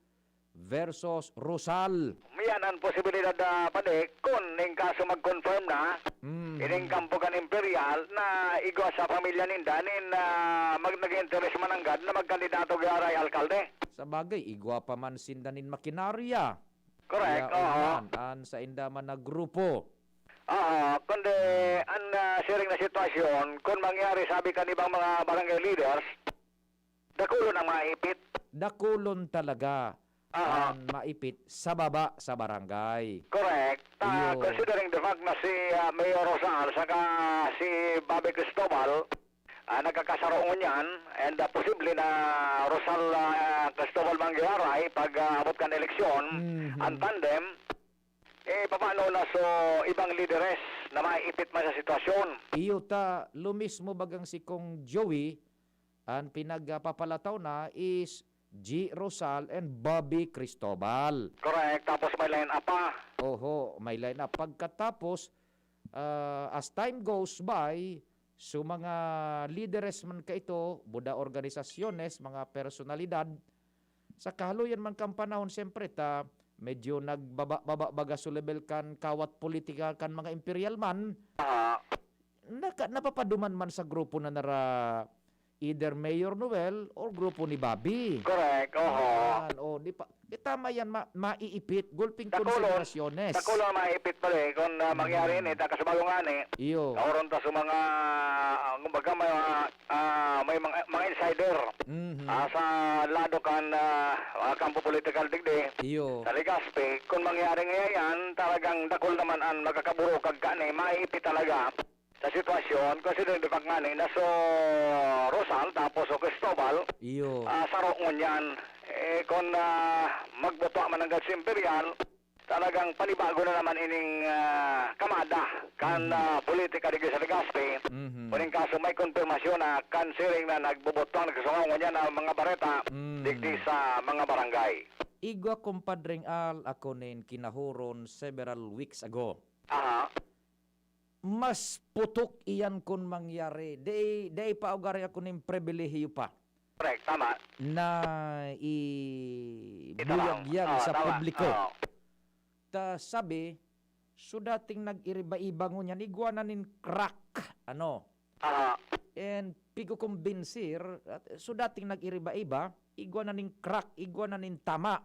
versus Rosal. Yan an posibilidad, ah, Padi, kun in kaso mag-confirm na, Mm. ining kampo kan Imperial na igwa sa pamilya ninda nin, ah, mag-, nag-interes mananggad na magkandidato giraray alkalde. Sa bagay, igwa pa man sinda nin makinarya. Correct, Yaon oo. man, an sainda man na grupo. Oo, kundi an, ah, siring na sitwasyon, kun mangyari, sabi kan ibang mga barangay leaders, dakulon ang maipit. Dakulon talaga Aha. ang maipit sa baba sa barangay. Correct. Ta, Iyo. considering the fact na si, ah, Mayor Rosal saka si Bobby Cristobal, ah, nagkakasaro ngunyan, and, ah, posible na Rosal, ah, Cristobal Manggiharay pag, ah, abot kan eleksyon, Mhm. ang tandem, eh, papaano na so ibang lideres na maipit man sa sitwasyon? Iyo ta, lo mismo bagang si Kong Joey, An pinagpapalataw na is G Rosal and Bobby Cristobal. Correct. Tapos may line-up pa. Oho, may line-up. Pagkatapos, ah, as time goes by, so mga lideres man kaito, buda organisasyones, mga personalidad, sa kahaluyan man kan panahon, siyempre, ta, medyo nagbaba-baba baga so level kan kawat politika kan mga imperial man. Ah. Naka-, napapaduman man sa grupo na nara either Mayor Noel or grupo ni Bobby. Correct, oho. Yan, o, di pa, di tama yan, ma-, maiipit, gulping Dakulon, konsiderasyones. dakulon maiipit pa rin kung, ah, mangyari Mm. ini, ta kasubago nga ni, Iyo. kaoron ta sa mga, ah, kumbaga, mga, ah, may mga, mga insider, Mhm. ah, sa lado kan, ah, ah, kampo politikal digdi, Iyo. sa Legazpi, kung mangyari nga yan, talagang dakul naman ang magkakaburukag ka ni, maiipit talaga. Sa sitwasyon, considering the fact nga ni, na so Rosal, tapos so Cristobal, Iyo. ah, saro ngunyan. Eh, kung, ah, magbuto man ang Gads Imperial, Talagang panibago na naman ining, ah, kamada kan, Mhm. ah, politika digdi sa Legazpi. Mhm. Kuning kaso may konfirmasyon na kan siring na nagbubuto ang nagkasungaw ngunyan na mga bareta Mm. digdi sa mga barangay. Igwa, Kumpadreng Al, ako nin kinahuron several weeks ago. Aha. Mas putok iyan kun mangyari. Dai, dai pa ugaring ako nin pribilehiyo pa Correct, tama. na Ito lang. ibuyagyag Oo, sa tama. publiko. Oo. Ta sabi, so dating nag-iriba-iba ngunyan, igwa na nin crack, ano? Aha. And pigkukumbensir, at so dating nag-iriba-iba, igwa na nin crack, igwa na nin tama.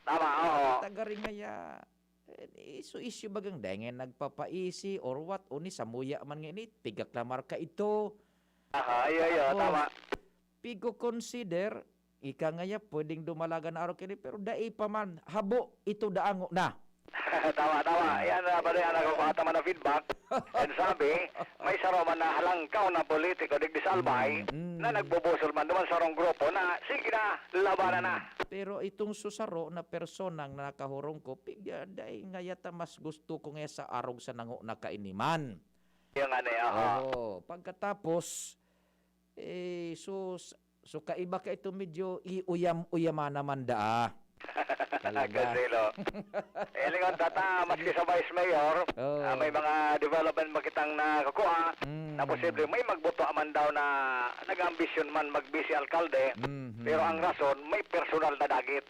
Tama, oo. Tagaring ngaya, eh, isu-isyu bagang dai nga nagpapaisi or what, o ni samuya man nga ini, pigkaklamar ka ito. Aha, iyo, iyo, Tapos, tama. pigko-consider, ika ngaya, pwedeng dumalagan na arog kaini, pero dai pa man, habo, ito daango na. Tama, tama. Yan, ah, pare, ang nagkukha man na feedback. And sabi, may saro man na halangkaw na politiko, digdi sa Albay, Mm, mm. na nagbubusol man duman sarong grupo na, sige na, labanan na. Mm. Pero itong susaro na personang nakahurong ko, pigya, dai ngaya ta mas gusto ko ngaya sa arog sa nango na kaini man. Yung ano, eh, aha. Oo, pagkatapos, eh, sus-, so kaiba ka ito, medyo iuyam-uyaman naman daa. Talaga. Kasilo. Eh, lingon ta ta, maski sa vice mayor, Oo. ah, may mga development ba kitang nakukuha, Mm. na posible may magbuto man daw na nag-ambisyon man mag-vice alkalde, Mhm. pero ang rason, may personal na dagit.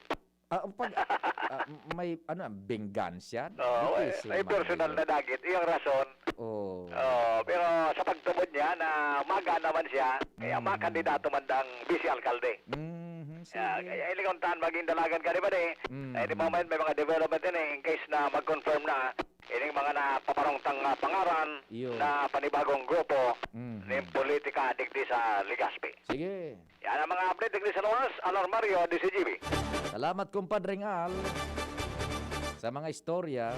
Ah, pag, ah, may, ano, benggansya? Oo, may, Difícil may man personal yun. na dagit. Iyang rason. Oo. Oo, pero sa pagtubod niya na maga naman siya, kaya Mm. makandidato man dang vice alkalde. Mhm, Kaya, sige. kaya ilingon tan, maging dalagan ka, di ba, di? Mm. Eh, di ba, may, may mga development din eh, in case na mag-confirm na, ining mga napaparongtang, ah, pangaran Iyo. na panibagong grupo Mhm. ning politika digdi sa Legazpi. Sige. Yan ang mga update digdi sa luwas. Alar Mario, D C G B. Salamat, Kumpadreng Al, sa mga istorya.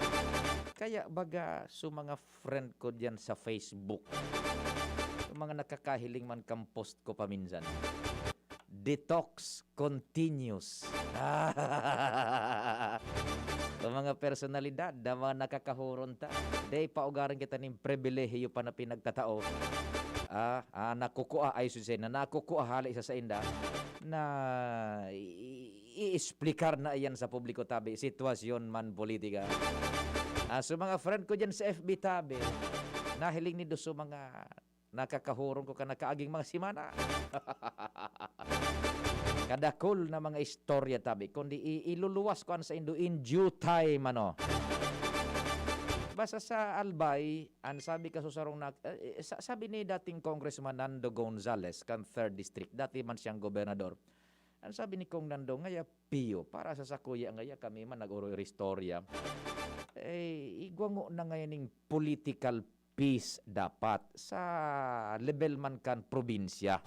Kaya baga, su mga friend ko diyan sa Facebook, su mga nakakahiling man kan post ko paminsan, detox continues. Su mga personalidad na mga nakakahuron ta, dai pa ugaring kita nin pribilehiyo pa na pinagtatao. Ah, ah, nakukua, ay, susi, na nakukua hali sa sainda na i-, i-, i-explicar na iyan sa publiko tabi, sitwasyon man politika. Ah, so mga friend ko dyan sa F B tabi, nahiling nindo so mga nakakahurong ko kan nakaaging mga semana. Kadakul na mga istorya tabi, kundi i-, iluluwas ko an saindo in due time, ano. Basta sa Albay, an sabi ka sa sarong nag-, eh, eh, sa-, sabi ni dating Congressman Nando Gonzales, kan third District, dati man siyang gobernador. An sabi ni Cong Nando, ngaya, Pio, para sa sakuya ngaya, kami man nag-oro-oro istorya. Eh, igwa ngona ngayan ning political peace dapat sa lebel man kan probinsya.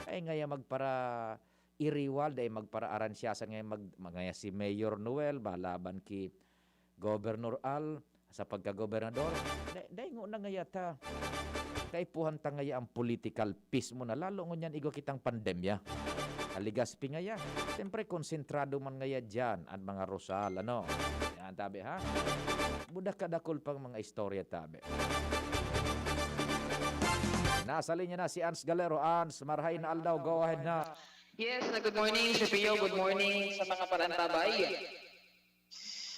Ay ngaya magpara-iriwal, dai magpara-aransyasan ngaya mag-, ngaya si Mayor Noel, balaban ki Governor Al, sa pagkagobernador, dai, dai ngona ngaya ta. Kaipuhan ta ngaya ang political peace muna, lalo ngunyan igwa kitang pandemya. Sa Legazpi ngaya, siyempre, konsentrado man ngaya diyan an mga Rosal, ano? Yan, tabi, ha? Buda kadakul pang mga istorya, tabi. Nasa linya na si Ans Galero. Ans, marahay na aldaw, go ahead na. Yes, na good morning, Sir Pio. Good morning sa mga parantabay.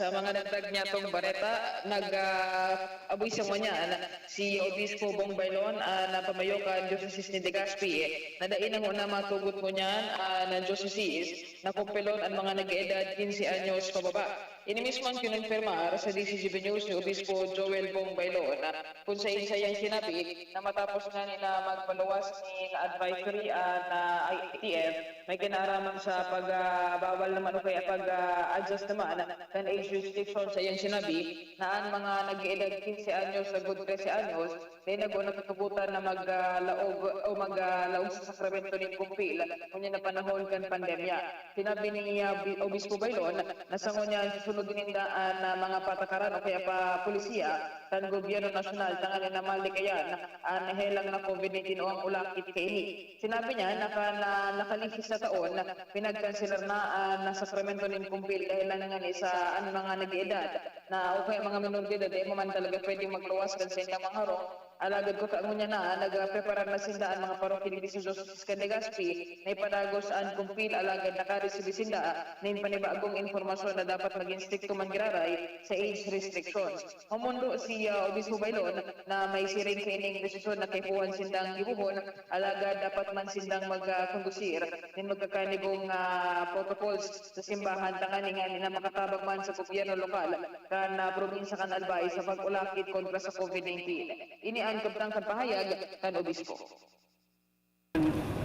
Sa mga nagdag niya tong bareta, nag, ah, aboy sa ngunyan, si Obispo Bong Bailon, ah, na pamayo kan Diocese ni Legazpi, eh, na dai na ngona matugot ngunyan, ah, na diocese, na kumpilon an mga nag-eedad quince anyos pababa. Ini mismo ang kinonfirmar sa D C G B News ni Obispo Joel Bong Bailon, ah, kun saen saiyang sinabi na matapos ngani na magpaluwas nin advisory an, ah, I T F, may kinaaraman sa pag, ah, bawal naman o kaya pag, ah, adjust naman kan age restriction sa iyang sinabi na an mga nag-eedad quince anyos sagkod trese anyos, dai na ngona katugotan na mag, ah, laog o mag, ah, laog sa sakramento nin kumpil ngunyan na panahon kan pandemya. Sinabi ni, ah, Bi-, Obispo Bailon na sa ngunyan, sunod ninda an, ah, mga patakaran o kaya pa pulisiya kan gobyerno nasyonal tanganing na malikayan an helang na COVID nineteen o ang ulakit kaini. Sinabi niya na kan, ah, nakalihis na taon, pinagkanselar na an sakramento nin kumpil dahil lang ngani sa an mga nag-eedad na o kaya mga minor de edad, dai man talaga pwedeng magluwas kan saindang mga harong. Alagad kuta ngunyan na nagpreparar na sinda an mga parokya digdi sa Diocese kan Legazpi na ipadagos an kumpil, alagad nakaresibi sinda nin panibagong impormasyon na dapat maging strikto man giraray sa age restrictions. Mamundo si, ah, Obispo Baylon na may siring kaining desisyon na kaipuhan sindang gibohon, alagad dapat man sindang magkondusir nin magkakanibong, ah, protocols sa simbahan tanganing ngani na makatabang man sa gobyerno lokal kan, ah, probinsya kan Albay sa pag-ulakit kontra sa COVID nineteen. Ini an kabtang kan pahayag kan obispo.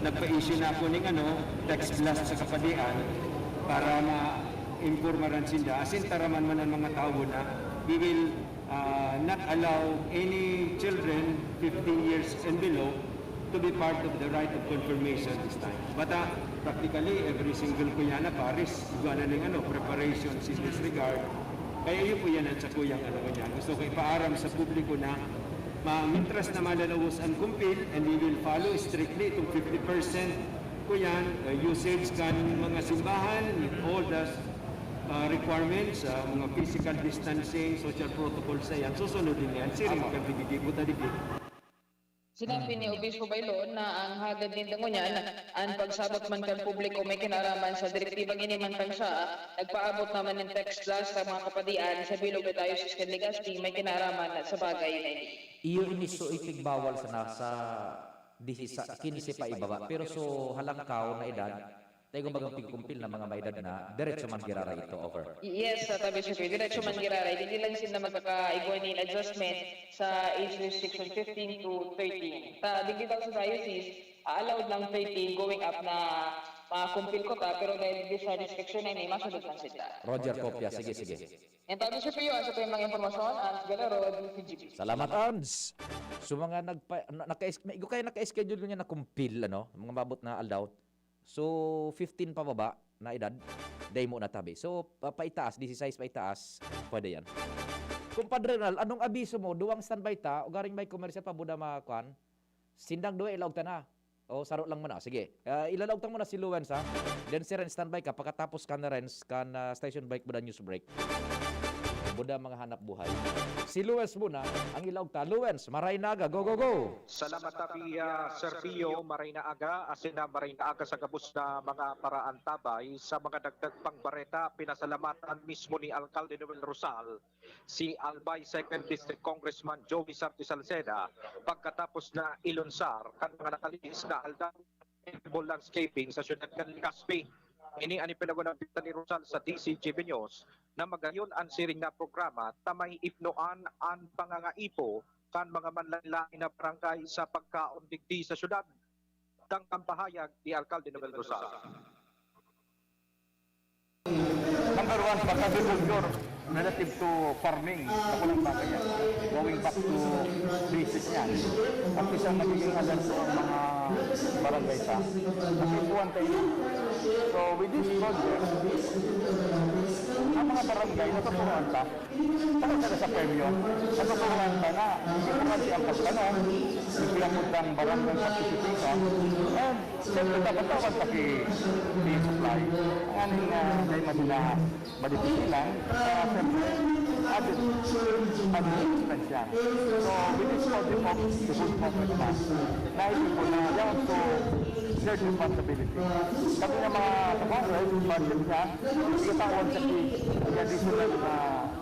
Nagpa-issue na ako ning ano, text blast sa kapadian para ma-impormaran sinda. Asin taraman man ang mga tawo na we will ah, not allow any children fifteen years and below to be part of the rite of confirmation this time. But ah, practically, every single kuya na pares, igwa na ning ano, preparations in this regard. Kaya iyo po yan ang sakuyang ano ko niyan. Gusto ko ipaaram sa publiko na ma mintras na malalawos ang kumpil, and we will follow strictly itong fifty percent ko yan, uh, usage kan mga simbahan with all the uh, requirements, uh, mga physical distancing, social protocols na yan, susunod din yan. Siring kan pigigibot na digdi. Sinabi ni Obispo Baylon na ang hagad ninda ngunyan, an pagsabot man kan publiko may kinaaraman sa direktibang ini, mantang siya nagpaabot naman nin text blast sa mga kapadian sa bilog na Diocese kan Legazpi may kinaaraman sa bagay na ini. Iyo ini so ipigbawal sa nasa disi-, kinse pa ibaba. Pero so halangkaw na edad, tayo kumbagang pigkumpil na mga may edad na, diretso man giraray ito over. Yes, sa tabi siya, diretso man giraray. Dili lang sila magkakaigwa ni adjustment sa age restriction fifteen to thirteen. Ta, digdi daw sa diocese, ah, allowed lang thirteen going up na makumpil ko ta, pero dahil di sa restriction na ini, masunod lang sila. Roger Copia, sige, sige. Yan tabi siya, Pio. Ang sa mga impormasyon, Ans Galero, D C G P. Salamat, Ans! So mga nagpa, na, naka, may, kaya naka-schedule niya na kumpil, ano, mga mabot na aldaw. So, fifteen pababa na edad, dai mo natabi. So, pa, paitaas, disisais paitaas, pwede yan. Kumpadre Ronald, anong abiso mo? Duwang standby ta, ugaring may commercial pa, buda ma, kwan? Sindang duwa, ilaog ta na. O, saro lang man, ah. Sige. Ah, ilalaog ta muna si Luwens, ha? Then, si Renz, standby ka. Pagkatapos ka na, Renz, kan, ah, station break, buda news break. Buda mga hanap buhay. Si Luwens muna, ang ilaog ta. Luwens, maray na aga. Go, go, go! Salamat, Tapi, ah, Sir Pio, maray na aga. Asin na maray na aga sa gabos na mga paraantabay. Sa mga dagdag pang bareta, pinasalamatan mismo ni Alcalde Noel Rosal si Albay Second District Congressman Joey Sarti Salceda pagkatapos na ilunsar kan mga nakalihis na aldaw, edible landscaping sa siyudad kan Legazpi. Ini an ipinag-unabita ni Rosal sa D C G B News na magayon an siring na programa ta may ipnoan an pangangaipo kan mga manlaen-laen na barangay sa pagkaon digdi sa siyudad. Dangkang pahayag ni Alcalde Noel Rosal. Number one, pag agriculture, relative to farming, ako lang bagay yan. Going back to basics yan. At isang magiging alert po ang mga barangay sa kapipuan tayo. So with this project, ang mga barangay natuturuan ta, Takot sila sa premyo. Natuturuan ta na, hindi ko nga siya ang pagtanong, ipiyapod ang barangay participation, and siyempre dapat dapat paki-supply. Ang aning uh, dahil masila madipisilan, kaya siyempre, added, added expense yan. So, with this project of the food conference na, naisip ko na yan to their responsibility. Kami na mga sa Congress, budget niya, ikatawan sa additional na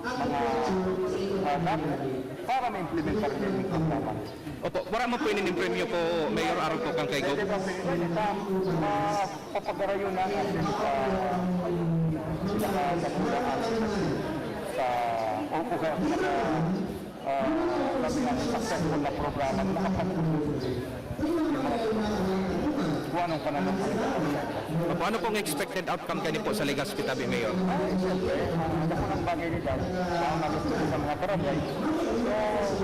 mga uh, number para ma-implement pa rin yung programa. Opo, wala mo po yun yung premyo po, Mayor Aaron po kang kaigo? Pwede pa, pwede pa. Mapapagarayon na natin sa pinakaganda sa o kaya pinaka uh, sabi nga, successful na programa na makapag-, kung anong pananampalataya. Opo, ano pong expected outcome kani po sa Legazpi Tabi, Mayor? Ay, siyempre, uh, ako ng bagay nila, uh, magusto ko sa mga barangay. So,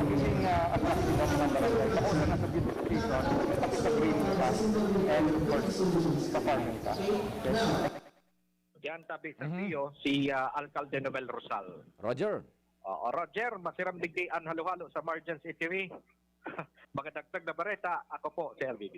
magiging uh, attractive ang mga barangay. Tapos na sa beautification, pati sa green pa, and of course, sa farming pa. Yes. Kaya Ang tabi sa Mhm. P I O, si, ah, Alcalde Noel Rosal. Roger. Oo, Roger, masiram digdi an halo-halo sa Margins Eatery. Mga dagdag na bareta, ako po si L B B.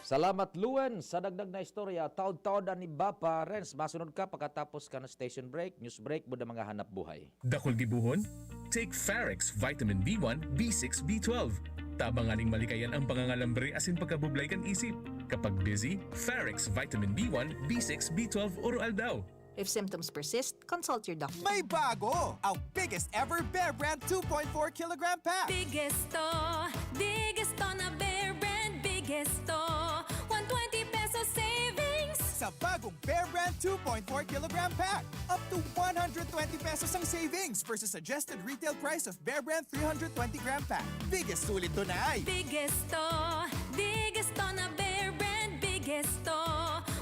Salamat, Luen, sa dagdag na istorya. Taod-taod an iba pa, Renz. Masunod ka pagkatapos kan station break, news break, buda mga hanap buhay. Dakul gibohon? Take Farex Vitamin B one, B six, B twelve. Tabang nganing malikayan ang pangangalambre asin pagkabublay kan isip. Kapag busy, Farex Vitamin B one, B six, B twelve oro-aldaw. If symptoms persist, consult your doctor. May bago! Ang biggest ever Bear Brand two point four kilogram pack. Biggest to, biggest to na Bear Brand, biggest to. One twenty peso savings. Sa bagong Bear Brand two point four kilogram pack, up to one hundred twenty pesos ang savings versus suggested retail price of Bear Brand three hundred twenty gram pack. Biggest sulit to na ay. Biggest to, biggest to na Bear Brand, biggest to.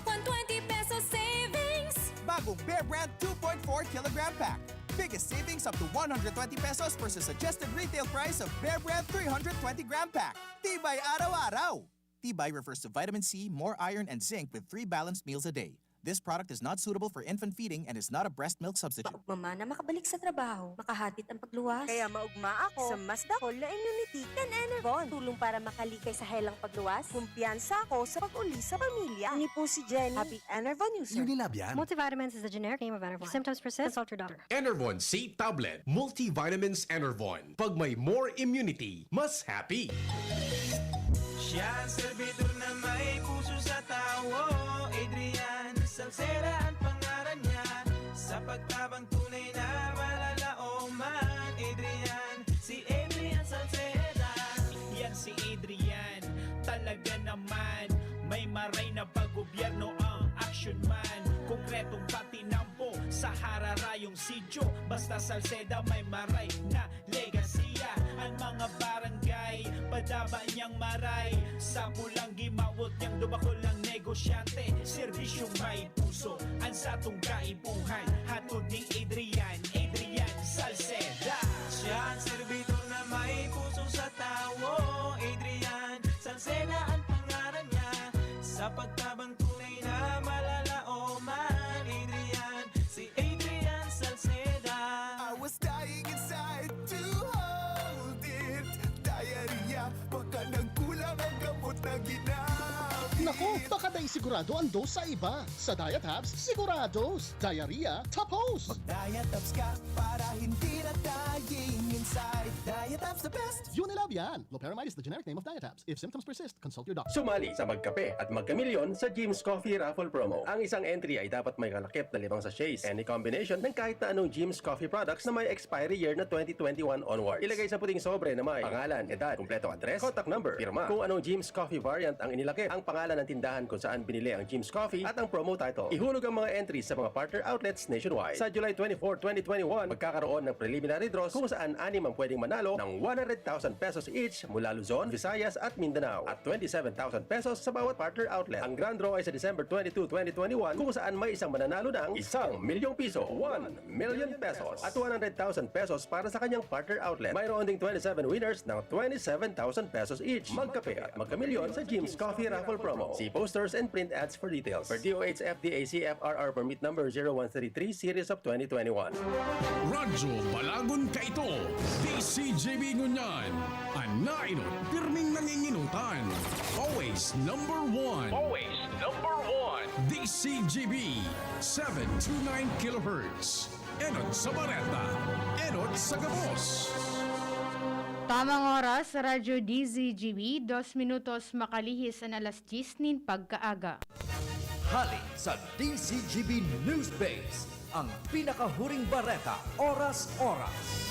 One twenty peso savings. Bagong Bear Brand two point four kilogram pack. Biggest savings up to one hundred twenty pesos versus suggested retail price of Bear Brand three hundred twenty gram pack. Tibay araw-araw! Tibay refers to vitamin C, more iron, and zinc with three balanced meals a day. This product is not suitable for infant feeding and is not a breast milk substitute. Maugma na makabalik sa trabaho, makahatid ang pagluwas. Kaya maugma ako sa mas dakol na immunity kan Enervon. Tulong para makalikay sa helang pagluwas. Kumpiyansa ako sa pag-uli sa pamilya. Ini po si Jenny, happy Enervon user. Unilab yan. Multivitamins is the generic name of Enervon. If symptoms persist, consult your doctor. Enervon C Tablet, Multivitamins Enervon. Pag may more immunity, mas happy. Siya ang servidor na may puso sa tawo. Adrian Salceda ang pangaran niya. Sa pagtabang tunay na malalaoman. Adrian, si Adrian Salceda. Yan si Adrian, talaga naman. May maray na pag-gobyerno ang action man. Konkretong patinampo sa hararayong sityo. Basta Salceda may maray na legasiya. Ang mga barangay, padaba niyang maray. Sa pulang gimawot niyang dubakol ang negosyante. Serbisyong may puso, ang satong kaipuhan. Hatod ni Adrian, Adrian Salceda. Siya ang servidor na may puso sa tawo. Adrian Salceda ang pangaran niya. Sa pagtabang tunay na malalaoman. Adrian, si Adrian Salceda. I was dying inside to hold it. Diarrhea, baka nagkulang ang gamot na ginamit. Naku, baka dai sigurado ang dose sa iba. Sa Diatabs, sigurados. Diarrhea, tapos! Mag-Diatabs ka para hindi na dying inside. Diatabs the best! Unilab yan! Loperamide is the generic name of Diatabs. If symptoms persist, consult your doctor. Sumali sa Magkape at Magkamilyon sa Jim's Coffee Raffle Promo. Ang isang entry ay dapat may kalakip na limang sachets, any combination ng kahit na anong Jim's Coffee products na may expiry year na twenty twenty-one onwards. Ilagay sa puting sobre na may pangalan, edad, kumpletong address, contact number, pirma. Kung anong Jim's Coffee variant ang inilakip, ang pangalan ng tindahan kung saan binili ang Jim's Coffee at ang promo title. Ihulog ang mga entries sa mga partner outlets nationwide. Sa July twenty-four, twenty twenty-one, magkakaroon ng preliminary draws kung saan anim ang pwedeng manalo ng one hundred thousand pesos each mula Luzon, Visayas at Mindanao at twenty-seven thousand pesos sa bawat partner outlet. Ang grand draw ay sa December twenty-two, twenty twenty-one kung saan may isang mananalo ng isang milyong piso, one million pesos, at one hundred thousand pesos para sa kanyang partner outlet. Mayroon ding twenty-seven winners ng twenty-seven thousand pesos each. Magkape at magkamilyon sa Jim's Coffee Raffle Promo. See posters and print ads for details. Per D O H F D A C F R R Permit Number zero one three three, Series of twenty twenty-one. Radyo Balagon kaito, D C G B ngunyan. An nainot, pirming nanginginutan. Always number one. Always number one. D C G B, seven two nine kilohertz. Enot sa bareta, enot sa gabos. Tamang oras sa Radyo D Z G B, dos minutos makalihis an alas diyes nin pagkaaga. Hali sa D Z G B News Base, ang pinakahuring bareta, oras-oras.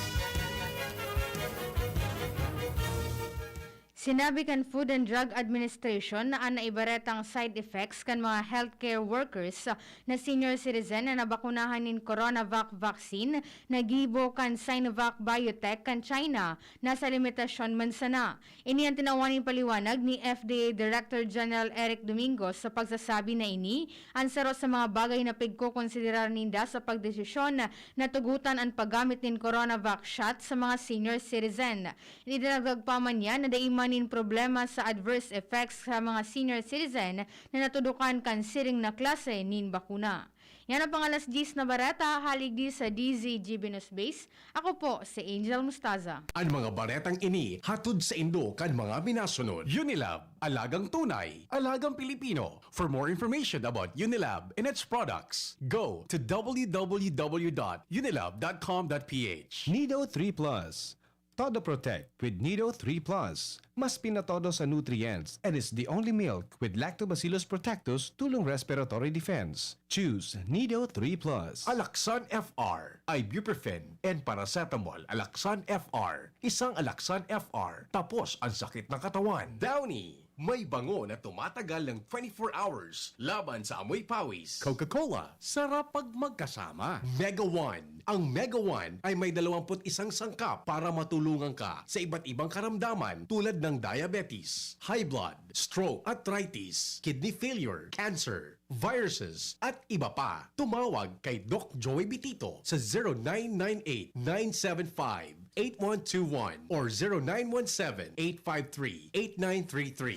Sinabi kan Food and Drug Administration na an naibaretang side effects kan mga healthcare workers na senior citizen na nabakunahan nin Coronavac vaccine na gibo kan Sinovac Biotech kan China nasa limitasyon man sana. Ini an tinawan nin paliwanag ni F D A Director General Eric Domingos sa pagsasabi na ini an saro sa mga bagay na pigkokonsiderar ninda sa pagdesisyon na tugutan an paggamit nin Coronavac shot sa mga senior citizen. Idinagdag pa man niya na dai man nin problema sa adverse effects sa mga senior citizen na natudukan kan siring na klase nin bakuna. Yan ang pang-alas diyes na bareta, hali digdi sa D Z G B News Base. Ako po si Angel Mustaza. An mga baretang ini hatod saindo kan mga minasunod. Unilab, alagang tunay, alagang Pilipino. For more information about Unilab and its products, go to w w w dot unilab dot com dot p h. Nido three Plus. Todo Protect with Nido three Plus. Mas pinatodo sa nutrients and is the only milk with Lactobacillus protectus tulong respiratory defense. Choose Nido three Plus. Alaxan F R, ibuprofen, and paracetamol. Alaxan F R, isang Alaxan F R, tapos ang sakit ng katawan. Downy, may bango na tumatagal ng twenty-four hours laban sa amoy pawis. Coca-Cola, sarap pag magkasama. Mega One, ang Mega One ay may dalawampu't isang sangkap para matulungan ka sa iba't ibang karamdaman tulad ng diabetes, high blood, stroke, arthritis, kidney failure, cancer, viruses, at iba pa. Tumawag kay Doc Joey Bitito sa zero nine nine eight, nine seven five, eight one two one or zero nine one seven, eight five three, eight nine three three.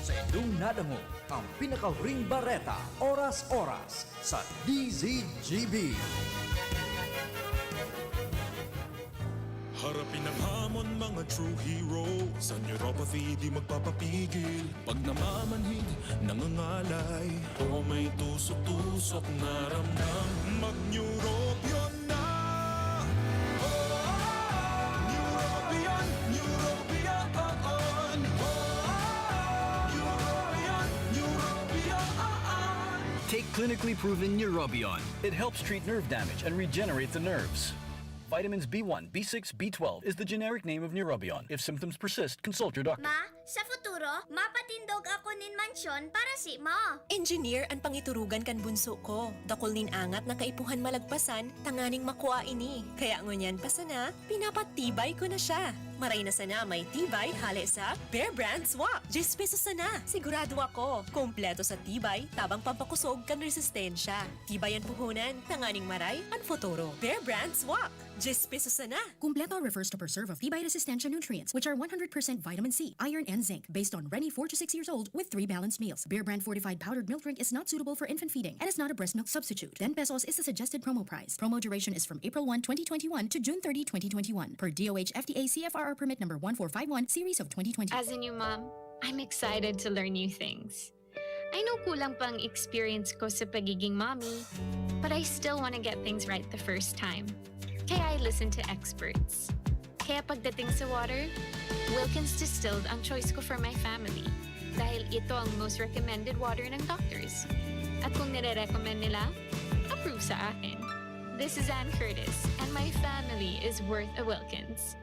Sa indong nadangog ang pinakahuring bareta, oras-oras, sa D Z G B. Harapin ang hamon, mga true hero. Sa neuropathy, di magpapapigil. Pag namamanhid, nangangalay, o may tusok-tusok na ramdam, mag-Neurobion na! Oh, Neurobion, Neurobion, oh, oh. Neurobion, Neurobion, oh, oh. Take clinically proven Neurobion. It helps treat nerve damage and regenerate the nerves. Vitamins B one, B six, B twelve is the generic name of Neurobion. If symptoms persist, consult your doctor. Ma, sa futuro, mapatindog ako nin mansyon para simo. Engineer an pangiturugan kan bunso ko. Dakul nin angat na kaipuhan malagpasan tanganing makua ini. Kaya ngunyan pa sana, pinapatibay ko na siya. Maray na sana may tibay hale sa Bear Brand Swak. Diyes pesos sana. Sigurado ako, kompleto sa tibay, tabang pampakosog kan resistensya. Tibay an puhunan, tanganing maray an futuro. Bear Brand Swak. Diyes pesos sana. Kumpleto refers to preserve of tibay resistensya nutrients, which are one hundred percent vitamin C, iron, and zinc, based on Reni, four to six years old, with three balanced meals. Bear Brand fortified powdered milk drink is not suitable for infant feeding and is not a breast milk substitute. Ten pesos is the suggested promo price. Promo duration is from April one, twenty twenty-one to June thirty, twenty twenty-one, per D O H F D A C F R R permit number one four five one, series of twenty twenty. As a new mom, I'm excited to learn new things. I know kulang pang experience ko sa pagiging mommy, but I still wanna get things right the first time. Kaya I listen to experts. Kaya pagdating sa water, Wilkins Distilled ang choice ko for my family. Dahil ito ang most recommended water ng doctors. At kung nire-recommend nila, approve sa akin. This is Anne Curtis, and my family is worth a Wilkins.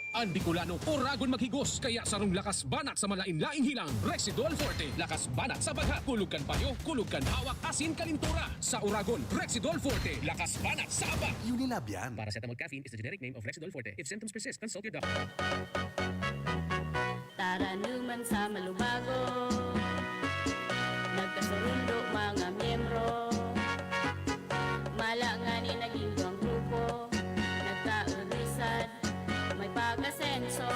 An Bicolano, oragon maghigos, kaya sarong lakas banat sa malain-laing hilang, Rexidol Forte. Lakas banat sa bagha, kulog kan payo, kulog kan hawak, asin kalintura. Sa oragon, Rexidol Forte. Lakas banat sa aba. Unilab yan. Paracetamol caffeine is the generic name of Rexidol Forte. If symptoms persist, consult your doctor. Taranuman sa Malubago, nagkasurundo mga miyembro. Mala ngani naging duwang grupo, nagkaudisad, may pag-asenso.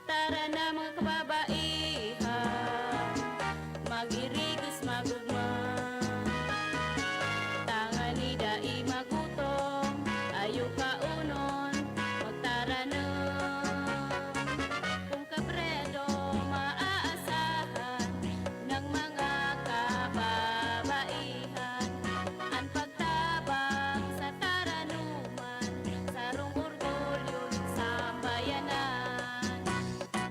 Tara na, mga kababaihan, mag-irigos, mag-ugma. Tangani dai magutom, ayo kaunon, magtaranom. Kun kabredo maaasahan ng mga kababaihan, an pagtabang sa taranuman, sarong orgulyo nin sambayanan.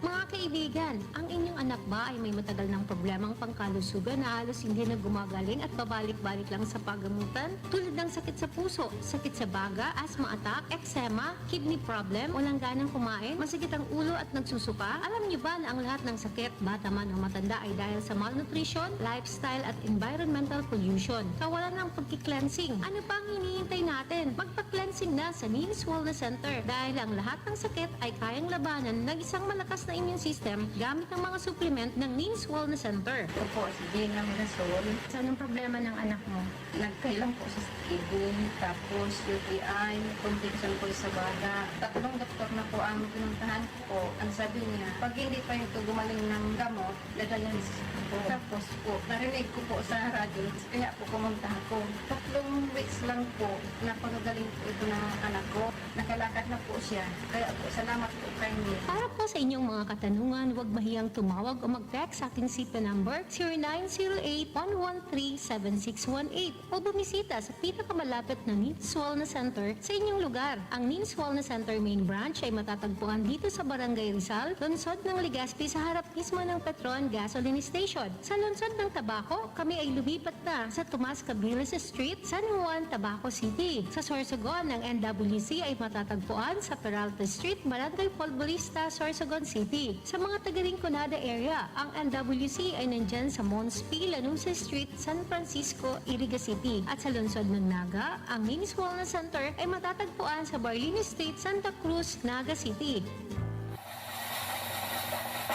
Mga kaibigan, ang inyong anak ba ay may matagal ng problemang pangkalusugan na halos hindi na gumagaling at pabalik-balik lang sa pagamutan? Tulad ng sakit sa puso, sakit sa baga, asthma attack, eczema, kidney problem, walang ganang kumain, masakit ang ulo at nagsusuka? Alam niyo ba na ang lahat ng sakit, bata man o matanda, ay dahil sa malnutrition, lifestyle at environmental pollution? Kawalan ng pagki-cleansing. Ano pa ang hinihintay natin? Magpa-cleansing na sa Nene's Wellness Center dahil ang lahat ng sakit ay kayang labanan ng isang malakas na immune system gamit ang mga Implement ng Nins Wellness Center. Ito po, si Gina Mirasol. Saan ang problema ng anak mo? Nagkailang po sa kidney, tapos U T I, may complication po sa baga. Tatlong doktor na po ang pinuntahan ko po. Ang sabi niya, pag hindi pa ito gumaling ng gamot, dadalhin sa po. Tapos po, narinig ko po sa radyo, kaya po pumunta ako. Tatlong weeks lang po, napagagaling po ito ng anak ko. Nakalakad na po siya. Kaya po, salamat po kay Nick. Para po sa inyong mga katanungan, huwag mahiyang tumawag o mag-text sa aking cita number, zero nine zero eight, one one three, seven six one eight, o bumisita sa pinakamalapit na Nins Wellness Center sa inyong lugar. Ang Nins Wellness Center main branch ay matatagpuan dito sa Barangay Rizal, lungsod ng Legazpi, sa harap mismo ng Petron Gasoline Station. Sa lungsod ng Tabaco, kami ay lumipat na sa Tomas Cabiles Street, San Juan, Tabaco City. Sa Sorsogon, ang N W C ay matatagpuan sa Peralta Street, Barangay Folborista, Sorsogon City. Sa mga taga Rinconada area, ang N W C ay nandyan sa Mons P. Lanuza Street, San Francisco, Iriga City. At sa lungsod ng Naga, ang Nins Wellness Center ay matatagpuan sa Barlini Street, Santa Cruz, Naga City.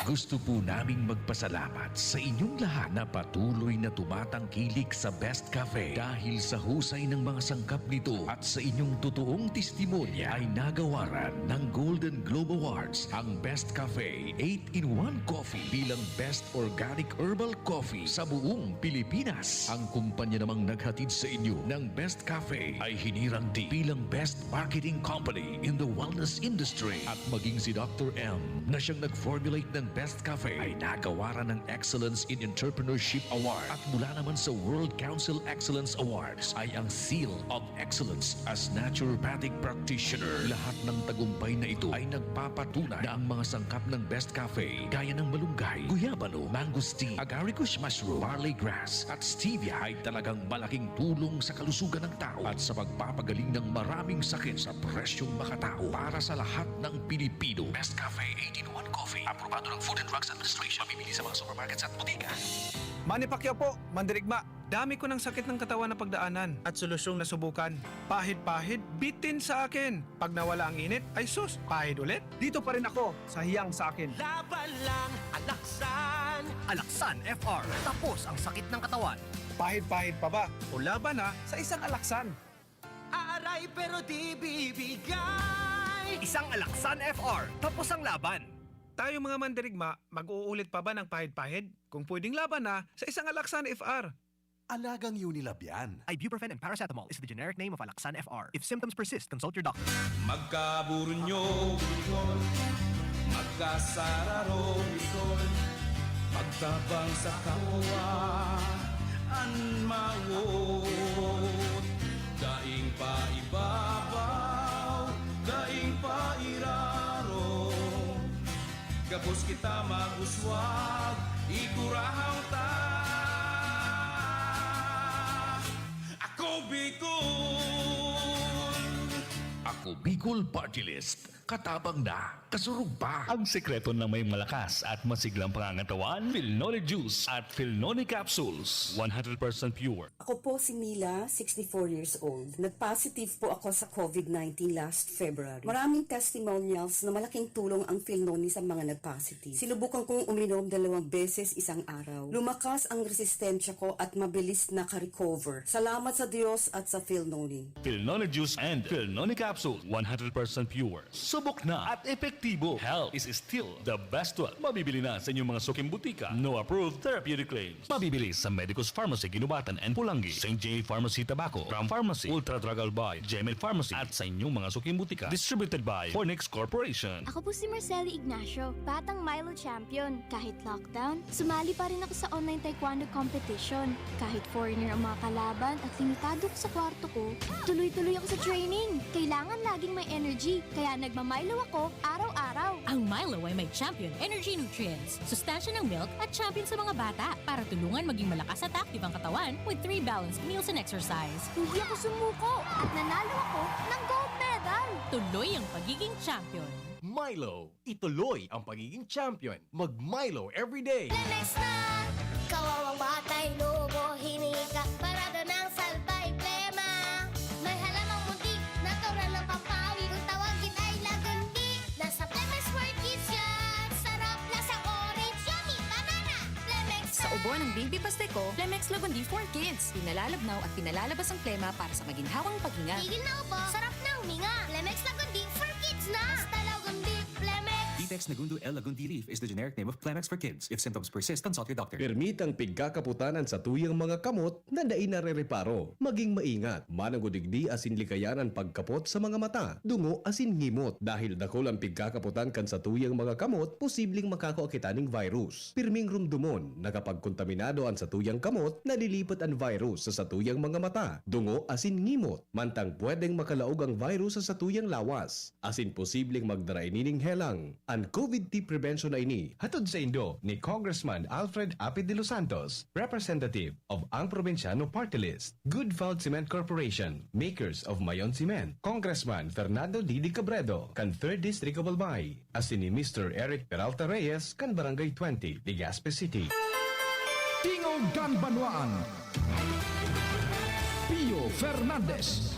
Gusto po naming magpasalamat sa inyong lahat na patuloy na tumatangkilik sa Best Cafe. Dahil sa husay ng mga sangkap nito at sa inyong totoong testimonya, ay nagawaran ng Golden Globe Awards ang Best Cafe eight-in-one Coffee bilang Best Organic Herbal Coffee sa buong Pilipinas. Ang kumpanya namang naghatid sa inyo ng Best Cafe ay hinirang din bilang Best Marketing Company in the Wellness Industry. At maging si Doctor M, na siyang nag-formulate ng Best Cafe, ay nagawaran ng Excellence in Entrepreneurship Award. At mula naman sa World Council Excellence Awards ay ang Seal of Excellence as Naturopathic Practitioner. Lahat ng tagumpay na ito ay nagpapatunay na ang mga sangkap ng Best Cafe, gaya ng malunggay, guyabano, mangosteen, agaricus mushroom, barley grass, at stevia, ay talagang malaking tulong sa kalusugan ng tao at sa pagpapagaling ng maraming sakit sa presyong makatao para sa lahat ng Pilipino. Best Cafe eight-in-one Coffee, aprobado ng Food and Drugs Administration, mabibili sa mga supermarkets at botika. Manny Pacquiao po, mandirigma. Dami ko ng sakit ng katawan na pagdaanan at solusyong nasubukan. Pahid-pahid, bitin sa akin. Pag nawala ang init, ay sus, pahid ulit. Dito pa rin ako sa hiyang sa akin. Laban lang, Alaksan. Alaksan F R. Tapos ang sakit ng katawan. Pahid-pahid pa ba? O laban na sa isang Alaksan. Aaray pero di bibigay. Isang Alaksan F R. Tapos ang laban. Tayo mga mandirigma, mag-uulit pa ba ng pahid-pahid? Kung pwedeng laban na sa isang Alaksan F R. Alagang Unilab yan. Ibuprofen and paracetamol is the generic name of Alaxan F R. If symptoms persist, consult your doctor. Magkaburunyo, Bicol. Magkasararo, Bicol. Pagtabang sa kapwa, an mawot. Daing pa ibabaw, daing pa iraro. Gabos kita mag-uswag, igurahang ta. Ako Bicol! Ako Bicol Party List. Katabang na, kasurog pa. Ang sekreto ng may malakas at masiglang pangangatawan, Filnoni Juice at Filnoni Capsules. One hundred percent pure. Ako po si Mila, sixty-four years old. Nag-positive po ako sa covid nineteen last February. Maraming testimonials na malaking tulong ang Filnoni sa mga nag-positive. Sinubukan kong uminom dalawang beses isang araw. Lumakas ang resistensya ko at mabilis naka-recover. Salamat sa Diyos at sa Filnoni. Filnoni Juice and Filnoni Capsule, one hundred percent pure. Subok na at epektibo. Health is still the best wealth. Mabibili na sa inyong mga suking butika. No approved therapeutic claims. Mabibili sa Medicus Pharmacy, Guinobatan and Pulangi, Saint J Pharmacy, Tabaco, Ram Pharmacy, Ultra Drug Albay, Gemed Pharmacy, at sa inyong mga suking butika. Distributed by Fornix Corporation. Ako po si Marceli Ignacio, batang Milo champion. Kahit lockdown, sumali pa rin ako sa online taekwondo competition. Kahit foreigner ang mga kalaban at limitado ako sa kwarto ko, tuloy-tuloy ako sa training. Kailangan laging may energy, kaya nagma-Milo ako araw-araw. Ang Milo ay may Champion Energy Nutrients, sustansya ng milk at champion sa mga bata para tulungan maging malakas at active ang katawan with three balanced meals and exercise. Hindi ako sumuko at nanalo ako ng gold medal. Tuloy ang pagiging champion. Milo, ituloy ang pagiging champion. Mag-Milo everyday. Lemex na! Kawawang batay, lobo, hinika, parada ng salbay, plema. May halamang muntik, natural na pampawi. Kung tawagin ay lagandi, nasa Lemex World Kids yan. Sarap, lasang orange, yummy pa! Buwan ng Baby Pasteco, Flemex Lagundi for Kids. Pinalalabnaw at pinalalabas ang plema para sa maginhawang paghinga. Tigil na ubo, sarap na huminga. Flemex Lagundi for Kids na! Basta Lagundi, Flemex! Vitex Nagundo L Lagundi Leaf is the generic name of Flemex for Kids. If symptoms persist, consult your doctor. Permitang pigkakaputan an satuyang mga kamot na dai narereparo. Maging maingat. Mananggod digdi asin likayan an pagkapot sa mga mata, dungo asin ngimot. Dahil dakul an pigkakaputan kan satuyang mga kamot, posibleng makakua kita ning virus. Pirming rumdomon, nakapagkontaminado an satuyang kamot, nalilipat an virus sa satuyang mga mata, dungo asin ngimot. Mantang pwedeng makalaog ang virus sa satuyang lawas, asin posibleng magdara ini ning helang. An COVID T prevention na ini, hatod saindo ni Congressman Alfred Apid de los Santos, representative of Ang Probinsyano Party List. Good Food Cement Corporation, makers of Mayon Cement. Congressman Fernando Didi Cabredo, kan Third District of Albay. Asin ni Mister Eric Peralta Reyes, kan Barangay twenty, Legazpi City. Tingog kan Banwaan, Pio Fernandez.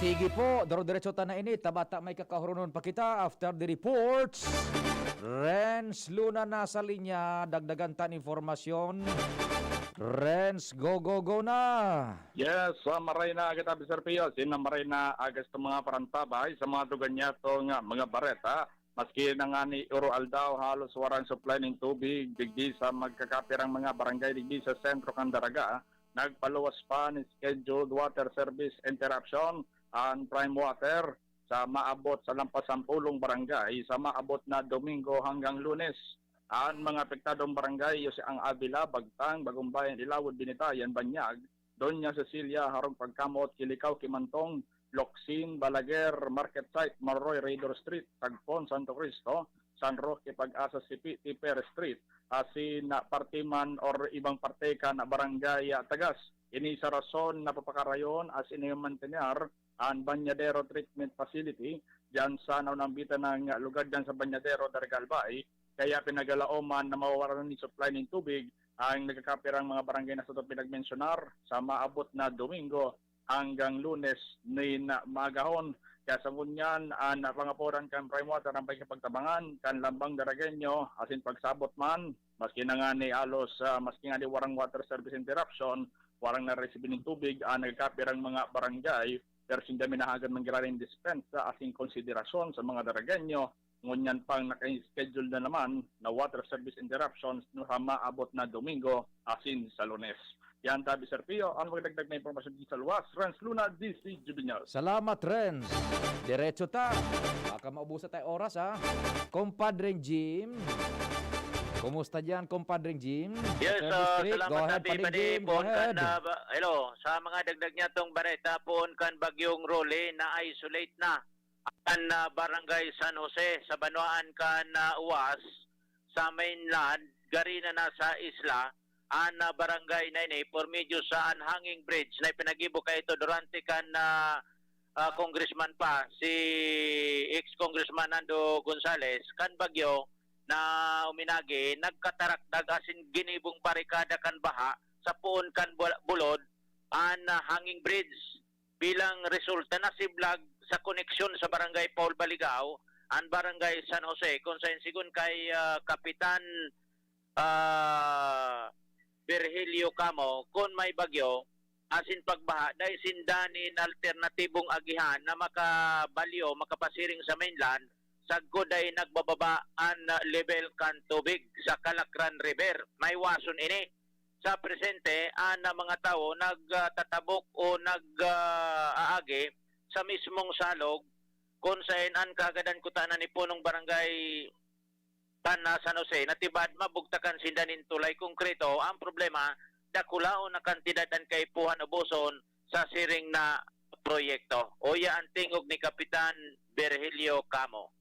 Sige po, daro-diretso ta na ini. Tabata may kakahurunon pa kita after the reports. Renz Luna nasa linya, dagdagan ta an impormasyon. Renz, go, go, go na! Yes, sa maray na agad, Abi Sir Pio, sin na maray na agas itong mga parantabay sa mga dugan niyato nga mga bareta. Maski na nga ni Uro Aldaw, halos warang supply nin tubig digdi sa magkakapirang mga barangay digdi sa sentro kan Daraga. Nagpaluwas pa ni scheduled water service interruption an Prime Water sa maabot sa lampas sampulong barangay sa maabot na Domingo hanggang Lunes. An mga apektadong barangay, iyo si ang Avila, Bagtang, Bagumbayan, Ilawod, Binitayan, Banyag, Doña Cecilia, Harong Pagkamot, Kilikao, Kimantong, Locsin, Balaguer, Market Site, Marroy, Rador Street, Tagpon, Santo Cristo, San Roque, Pag-asa, Sipi, Tiper Street, asin na parte man or ibang parte kan barangay, ah, Tagas. Ini sa rason na papakarayon asin i-mantener an Banyadero Treatment Facility diyan sa naunambitan ng lugar diyan sa Banyadero, Daraga, Albay. Kaya pinagalaoman na mawawalan ni supply nin tubig ang nagkakapirang mga barangay na sa itong pinagmensyonar sa maabot na Domingo hanggang Lunes nin maagahon. Kaya sa ngunyan, an pangaporan kan Prime Water ang pakikipagtabangan kan lambang Daragueño asin pagsabot man, maski na nga ni alos, ah, maski nga ni warang water service interruption, warang naresibi nin tubig ang nagkakapirang mga barangay, pero sinda minahagan man giraray nin dispensa asin konsiderasyon sa mga Daragueño, ngunyan pang naka-schedule na naman na water service interruptions no sa maabot na Domingo asin sa Lunes. Yan, Tabi Serpio, ang magdagdag na impormasyon din sa luwas. Renz Luna, D C Juvenil. Salamat, Renz. Diretso ta. Baka maubusan tayo oras, ha? Compadre Jim. Kumusta diyan, Compadre Jim? Yes, Third uh, District. Salamat, Go ahead, Tabi. Padi Jim. Go ahead. Kan, uh, hello, sa mga dagdag niya tong bareta, poon kan Bagyong Rolly, na-isolate na ang, ah, Barangay San Jose sa banwaan kan, ah, Uwas, sa mainland, gari na nasa isla, an, ah, barangay na ini, por medio sa an hanging bridge na ipinagibo kaito durante kan, ah, ah, congressman pa, si ex-congressman Nando Gonzales, kan bagyo na uminagi, nagkatarakdag asin ginibong barikada kan baha sa poon kan bul-, bulod, an, ah, hanging bridge. Bilang resulta, nasiblag sa koneksyon sa Barangay Paul Baligao an Barangay San Jose, kun saen sigon kay, ah, Kapitan, ah, Virgilio Camo, kun may bagyo asin pagbaha, dai sinda nin alternatibong agihan na makabalyo, makapasiring sa mainland, sagkod dai nagbababa an, ah, level kan tubig sa Kalakran River. Maiwason ini. Sa presente, an, ah, mga tawo nagtatabok o nag, ah, aagi sa mismong salog, kun saen an kagadan kutana ni punong barangay kan, ah, San Jose, natibad mabugtakan sinda nin tulay konkreto. Ang problema, dakulaon na kantidad an kaipuhan uboson sa siring na proyekto. Uya an tingog ni Kapitan Virgilio Camo.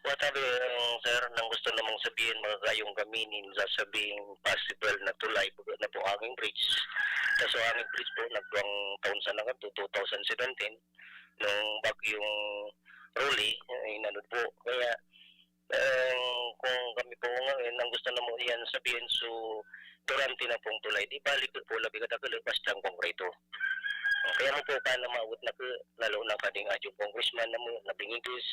Wata, sir, nang gusto namang sabihin, magagayong kami nin sasabing possible na tulay, baga na po hanging bridge. Kaso hanging bridge po, nagduang taon sa nakat, two thousand seventeen, nung bagyong Rolly, eh, inano po. Kaya, eh, kung kami po ngayon, ang gusto na mo iyan sabihin, so, durante na pong tulay, di balik po labi kadakul, basta ang konkreto. Kaya mo po, paano maawit na po, lalo na kading adyo congressman na mo, nabingigis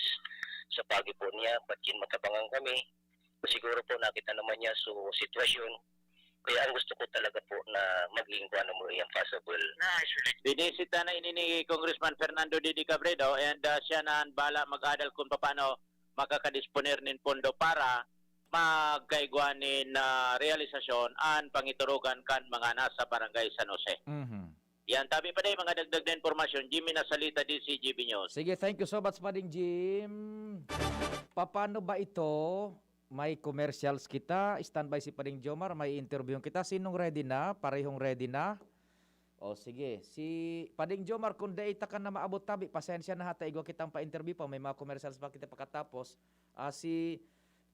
sa pagi po niya, ba't yun matabangan kami? Siguro po nakita naman niya so sitwasyon. Kaya ang gusto ko talaga po na maging kung ano mo yung possible. Na-isolate. Binisita na ini ni Congressman Fernando Didi Cabredo, and ah, siya na ang bala mag-adal kung paano makakadisponer nin pondo para magkaigwa nin ah, realisasyon an pangiturugan kan mga nasa Barangay San Jose. Mhm. Yan, tabi pa din mga dagdag na impormasyon. Jimmy Nasalita, D C G B News. Sige, thank you so much, Pading Jim. Paano ba ito? May commercials kita. Standby si Pading Jomar. May interview kita. Sinong ready na? Parehong ready na? O sige. Si Pading Jomar, kung dai ta ka na maabot tabi, pasensya na ha, ta igwa kitang pa-interview pa. May mga commercials pa kita pakatapos. Ah, si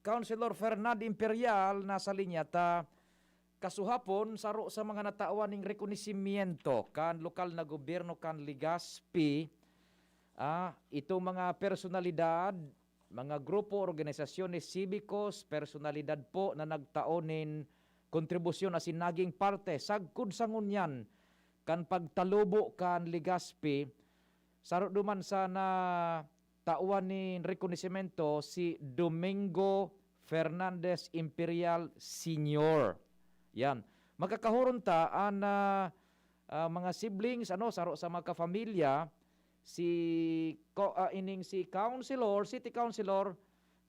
Councilor Fernand Imperial nasa linya ta. Kasuhapon, saro sa mga natawan ning rekonisimiento kan lokal na gobyerno kan Legazpi, ah, itong mga personalidad, mga grupo, organisasyones sibikos, personalidad po na nagtao nin kontribusyon asin naging parte sagkod sa ngunyan kan pagtalubo kan Legazpi, saro duman sa natawan nin rekonosimento si Domingo Fernandez Imperial Senior. Yan. Makakahuron ta an ah, ah, mga siblings, ano, saro sa mga kapamilya, si ko-, ah, ining si Councilor, City Councilor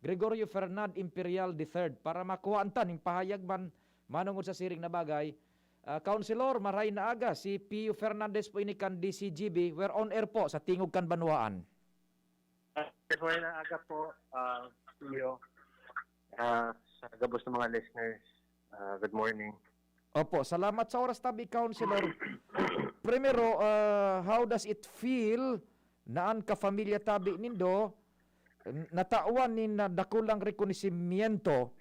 Gregorio Fernand Imperial the third para makuhaan ta ning pahayag man manungod sa siring na bagay. Ah, Councilor, maray na aga, si Pio Fernandez po ini kan D C G B. We're on air po sa Tingog kan Banwaan. Ah, maray na aga po, ah, Pio. Ah, sa gabos ng mga listeners, ah, good morning. Opo, salamat sa oras tabi, Councilor. Primero, ah, how does it feel na an kapamilya tabi nindo n- natawan nin ah, dakulang rekonosimyento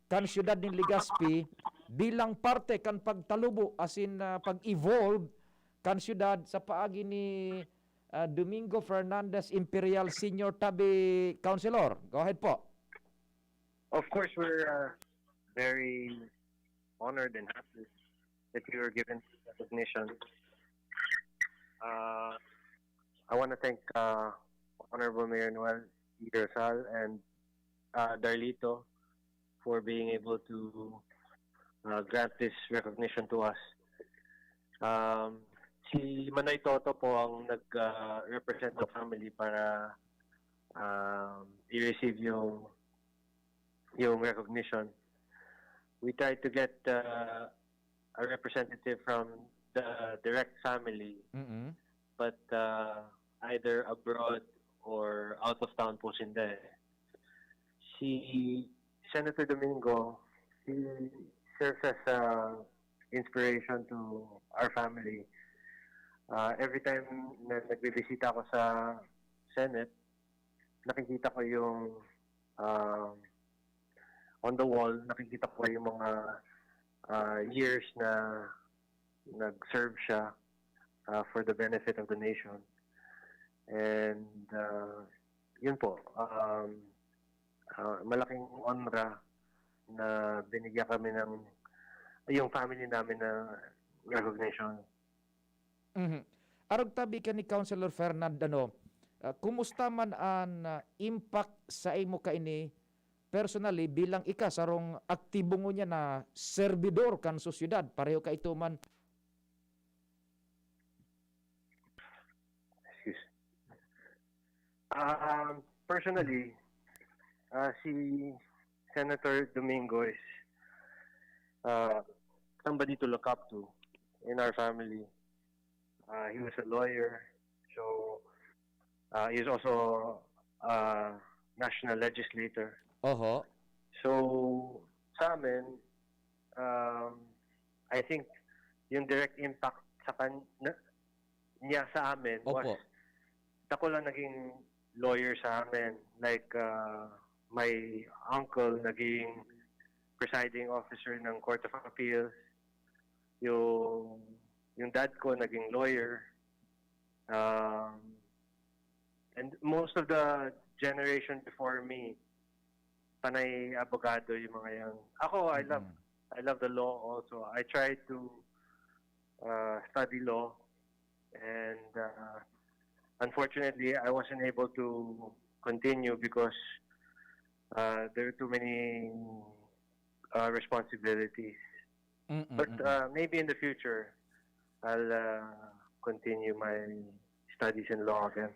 kan siyudad nin Legazpi bilang parte kan pagtalubo asin ah, pag-evolve kan siyudad sa paagi ni ah, Domingo Fernandez Imperial Senior tabi, Councilor? Go ahead po. Of course, we're uh, very honored and happy that we were given this recognition. Uh, I want to thank uh, Honorable Mayor Noel E. Rosal and uh, Darlito for being able to uh, grant this recognition to us. Um, si Manoy Toto po ang nag-represent ng family para um, i-receive yung yung recognition. We tried to get uh, a representative from the direct family, Mm-mm. but uh, either abroad or out of town po sinda eh. Si Senator Domingo, he serves as a inspiration to our family. Uh, every time na nagbibisita ako sa Senate, nakikita ko yung uh, on the wall, nakikita ko yung mga uh, years na nag-serve siya uh, for the benefit of the nation. And uh, yun po, um, uh, malaking honra na binigyan kami ng yung family namin ng recognition. Mhm. Arog tabi ka ni Councilor Fernand, ano, ah, kumusta man an ah, impact sa imo kaini personally bilang ika sarong aktibo ngunyan na serbidor kan sosyedad? Pareho ka ito man. Excuse. Um, personally, uh, si Senator Domingo is uh, somebody to look up to in our family. Uh, he was a lawyer, so uh, he's also a national legislator. Oho. So, sa amin, um, I think yung direct impact sa kan na, niya sa amin Opo. was dako lang naging lawyer sa amin. Like, uh, my uncle naging presiding officer ng Court of Appeals. Yung, yung dad ko naging lawyer. Um, and most of the generation before me, panay abogado yung mga yan. Ako, I love, Mm. I love the law also. I try to uh, study law, and uh, unfortunately, I wasn't able to continue because Uh, there are too many uh, responsibilities. Mm-mm. But uh, maybe in the future, I'll uh, continue my studies in law again.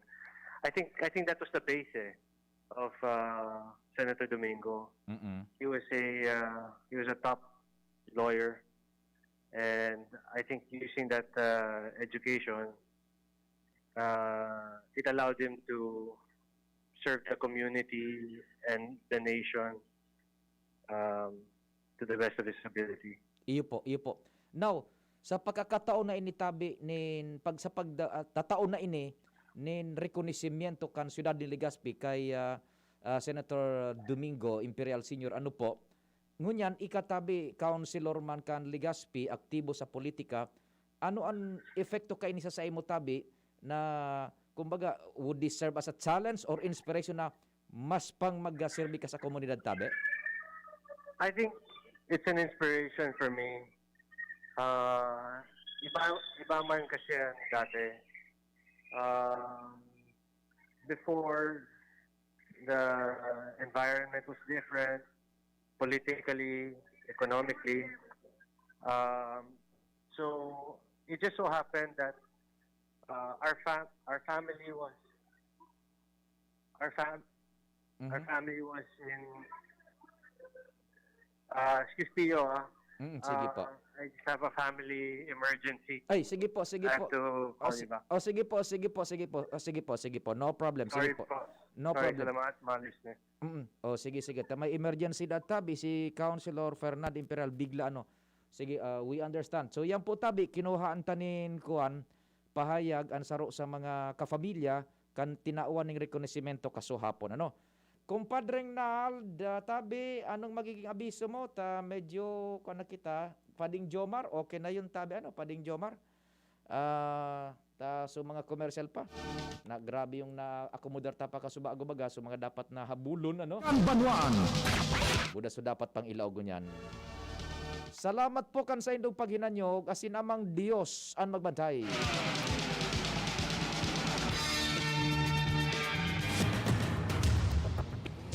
I think I think that was the base eh, of uh, Senator Domingo. Mm-mm. He was a uh, he was a top lawyer, and I think using that uh, education, uh, it allowed him to serve the community and the nation um, to the best of his ability. Iyo po, iyo po. Now, sa pagkakataon na ini tabi nin pag sa pagda, ah, tataon na ini nin rekonosimyento kan siyudad ni Legazpi kay ah, ah, Senator Domingo Imperial Senior, ano po? Ngunyan, ika tabi, Councilor man kan Legazpi, aktibo sa politika, ano an epekto kaini sa saimo tabi na, kumbaga, would this serve as a challenge or inspiration na mas pang magserbi ka sa komunidad tabi? I think it's an inspiration for me. Uh, iba, iba man kasi yan dati. Um, before, the environment was different, politically, economically. Um, so, it just so happened that uh, our fam- our family was our fam- our Mhm. family was in uh, excuse me, ah. Mm, sige po. Uh, I just have a family emergency. Ay, sige po, sige I have po. to Oh, call si- you back. oh, sige po, sige po, sige po. Oh, sige po, sige po. No problem. Sorry Sige po. po. No Sorry problem. sa mga, mga listeners. Mm. Oh, sige, sige. Ta may emergency da tabi si Councilor Fernand Imperial bigla ano. Sige, ah, we understand. So yan po tabi kinuhaan ta nin kuan pahayag an saro sa mga kafamilya kan tinawan ning rekonosimento kasuhapon ano. Kumpadreng Nald, ah, tabi, anong magiging abiso mo? Ta medyo kuan na kita. Pading Jomar, okay na yun tabi ano, Pading Jomar. Ah, ta so mga commercial pa. Na grabe yung naakomodar ta pa kasubago baga, so mga dapat na habulon ano. Kan banwaan. Buda so dapat pang ilaog ngunyan. Salamat po kan saindong paghinanyog, asin Amang Dios an magbantay.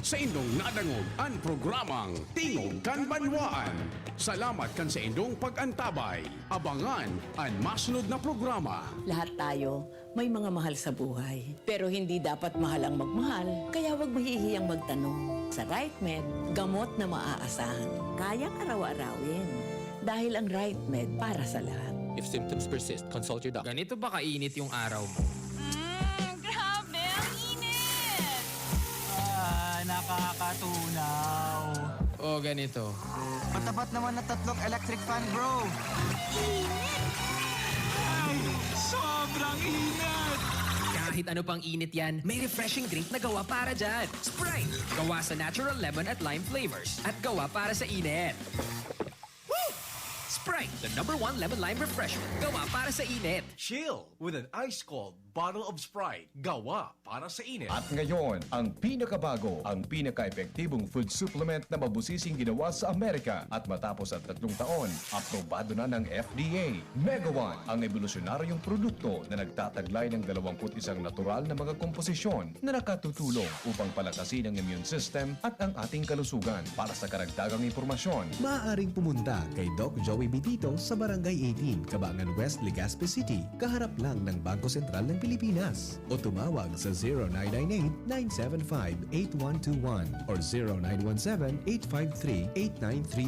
Sa indong nadangog an programang Tingog kan Banwaan. Salamat kan sa indong pag-antabay. Abangan an masunod na programa. Lahat tayo may mga mahal sa buhay. Pero hindi dapat mahal ang magmahal, kaya huwag mahihiyang magtanong. Sa RightMed, gamot na maaasahan. Kayang araw-arawin. Dahil ang RightMed para sa lahat. If symptoms persist, consult your doctor. Ganito ba kainit yung araw mo? Mm, grabe, ang init! Ah, nakakatunaw. O ganito. Patapat naman na tatlong electric fan, bro. Ay, sobrang init! Kahit ano pang init yan, may refreshing drink na gawa para dyan. Sprite! Gawa sa natural lemon at lime flavors. At gawa para sa init. Woo! Sprite, the number one lemon lime refresher. Gawa para sa init. Chill with an ice-cold bottle of Sprite. Gawa para sa init. At ngayon, ang pinakabago, ang pinaka-epektibong food supplement na mabusising ginawa sa Amerika. At matapos ang tatlong taon, aprobado na ng F D A. Megawan, ang ebolusyonaryong produkto na nagtataglay ng dalawampu't isang natural na mga komposisyon na nakatutulong upang palakasin ang immune system at ang ating kalusugan. Para sa karagdagang impormasyon, Maaaring pumunta kay Doc Joey Bitito sa Barangay eighteen, Cabangan West, Legazpi City, kaharap lang ng Bangko Sentral ng Pilipinas. O tumawag sa zero nine nine eight, nine seven five, eight one two one or zero nine one seven, eight five three, eight nine three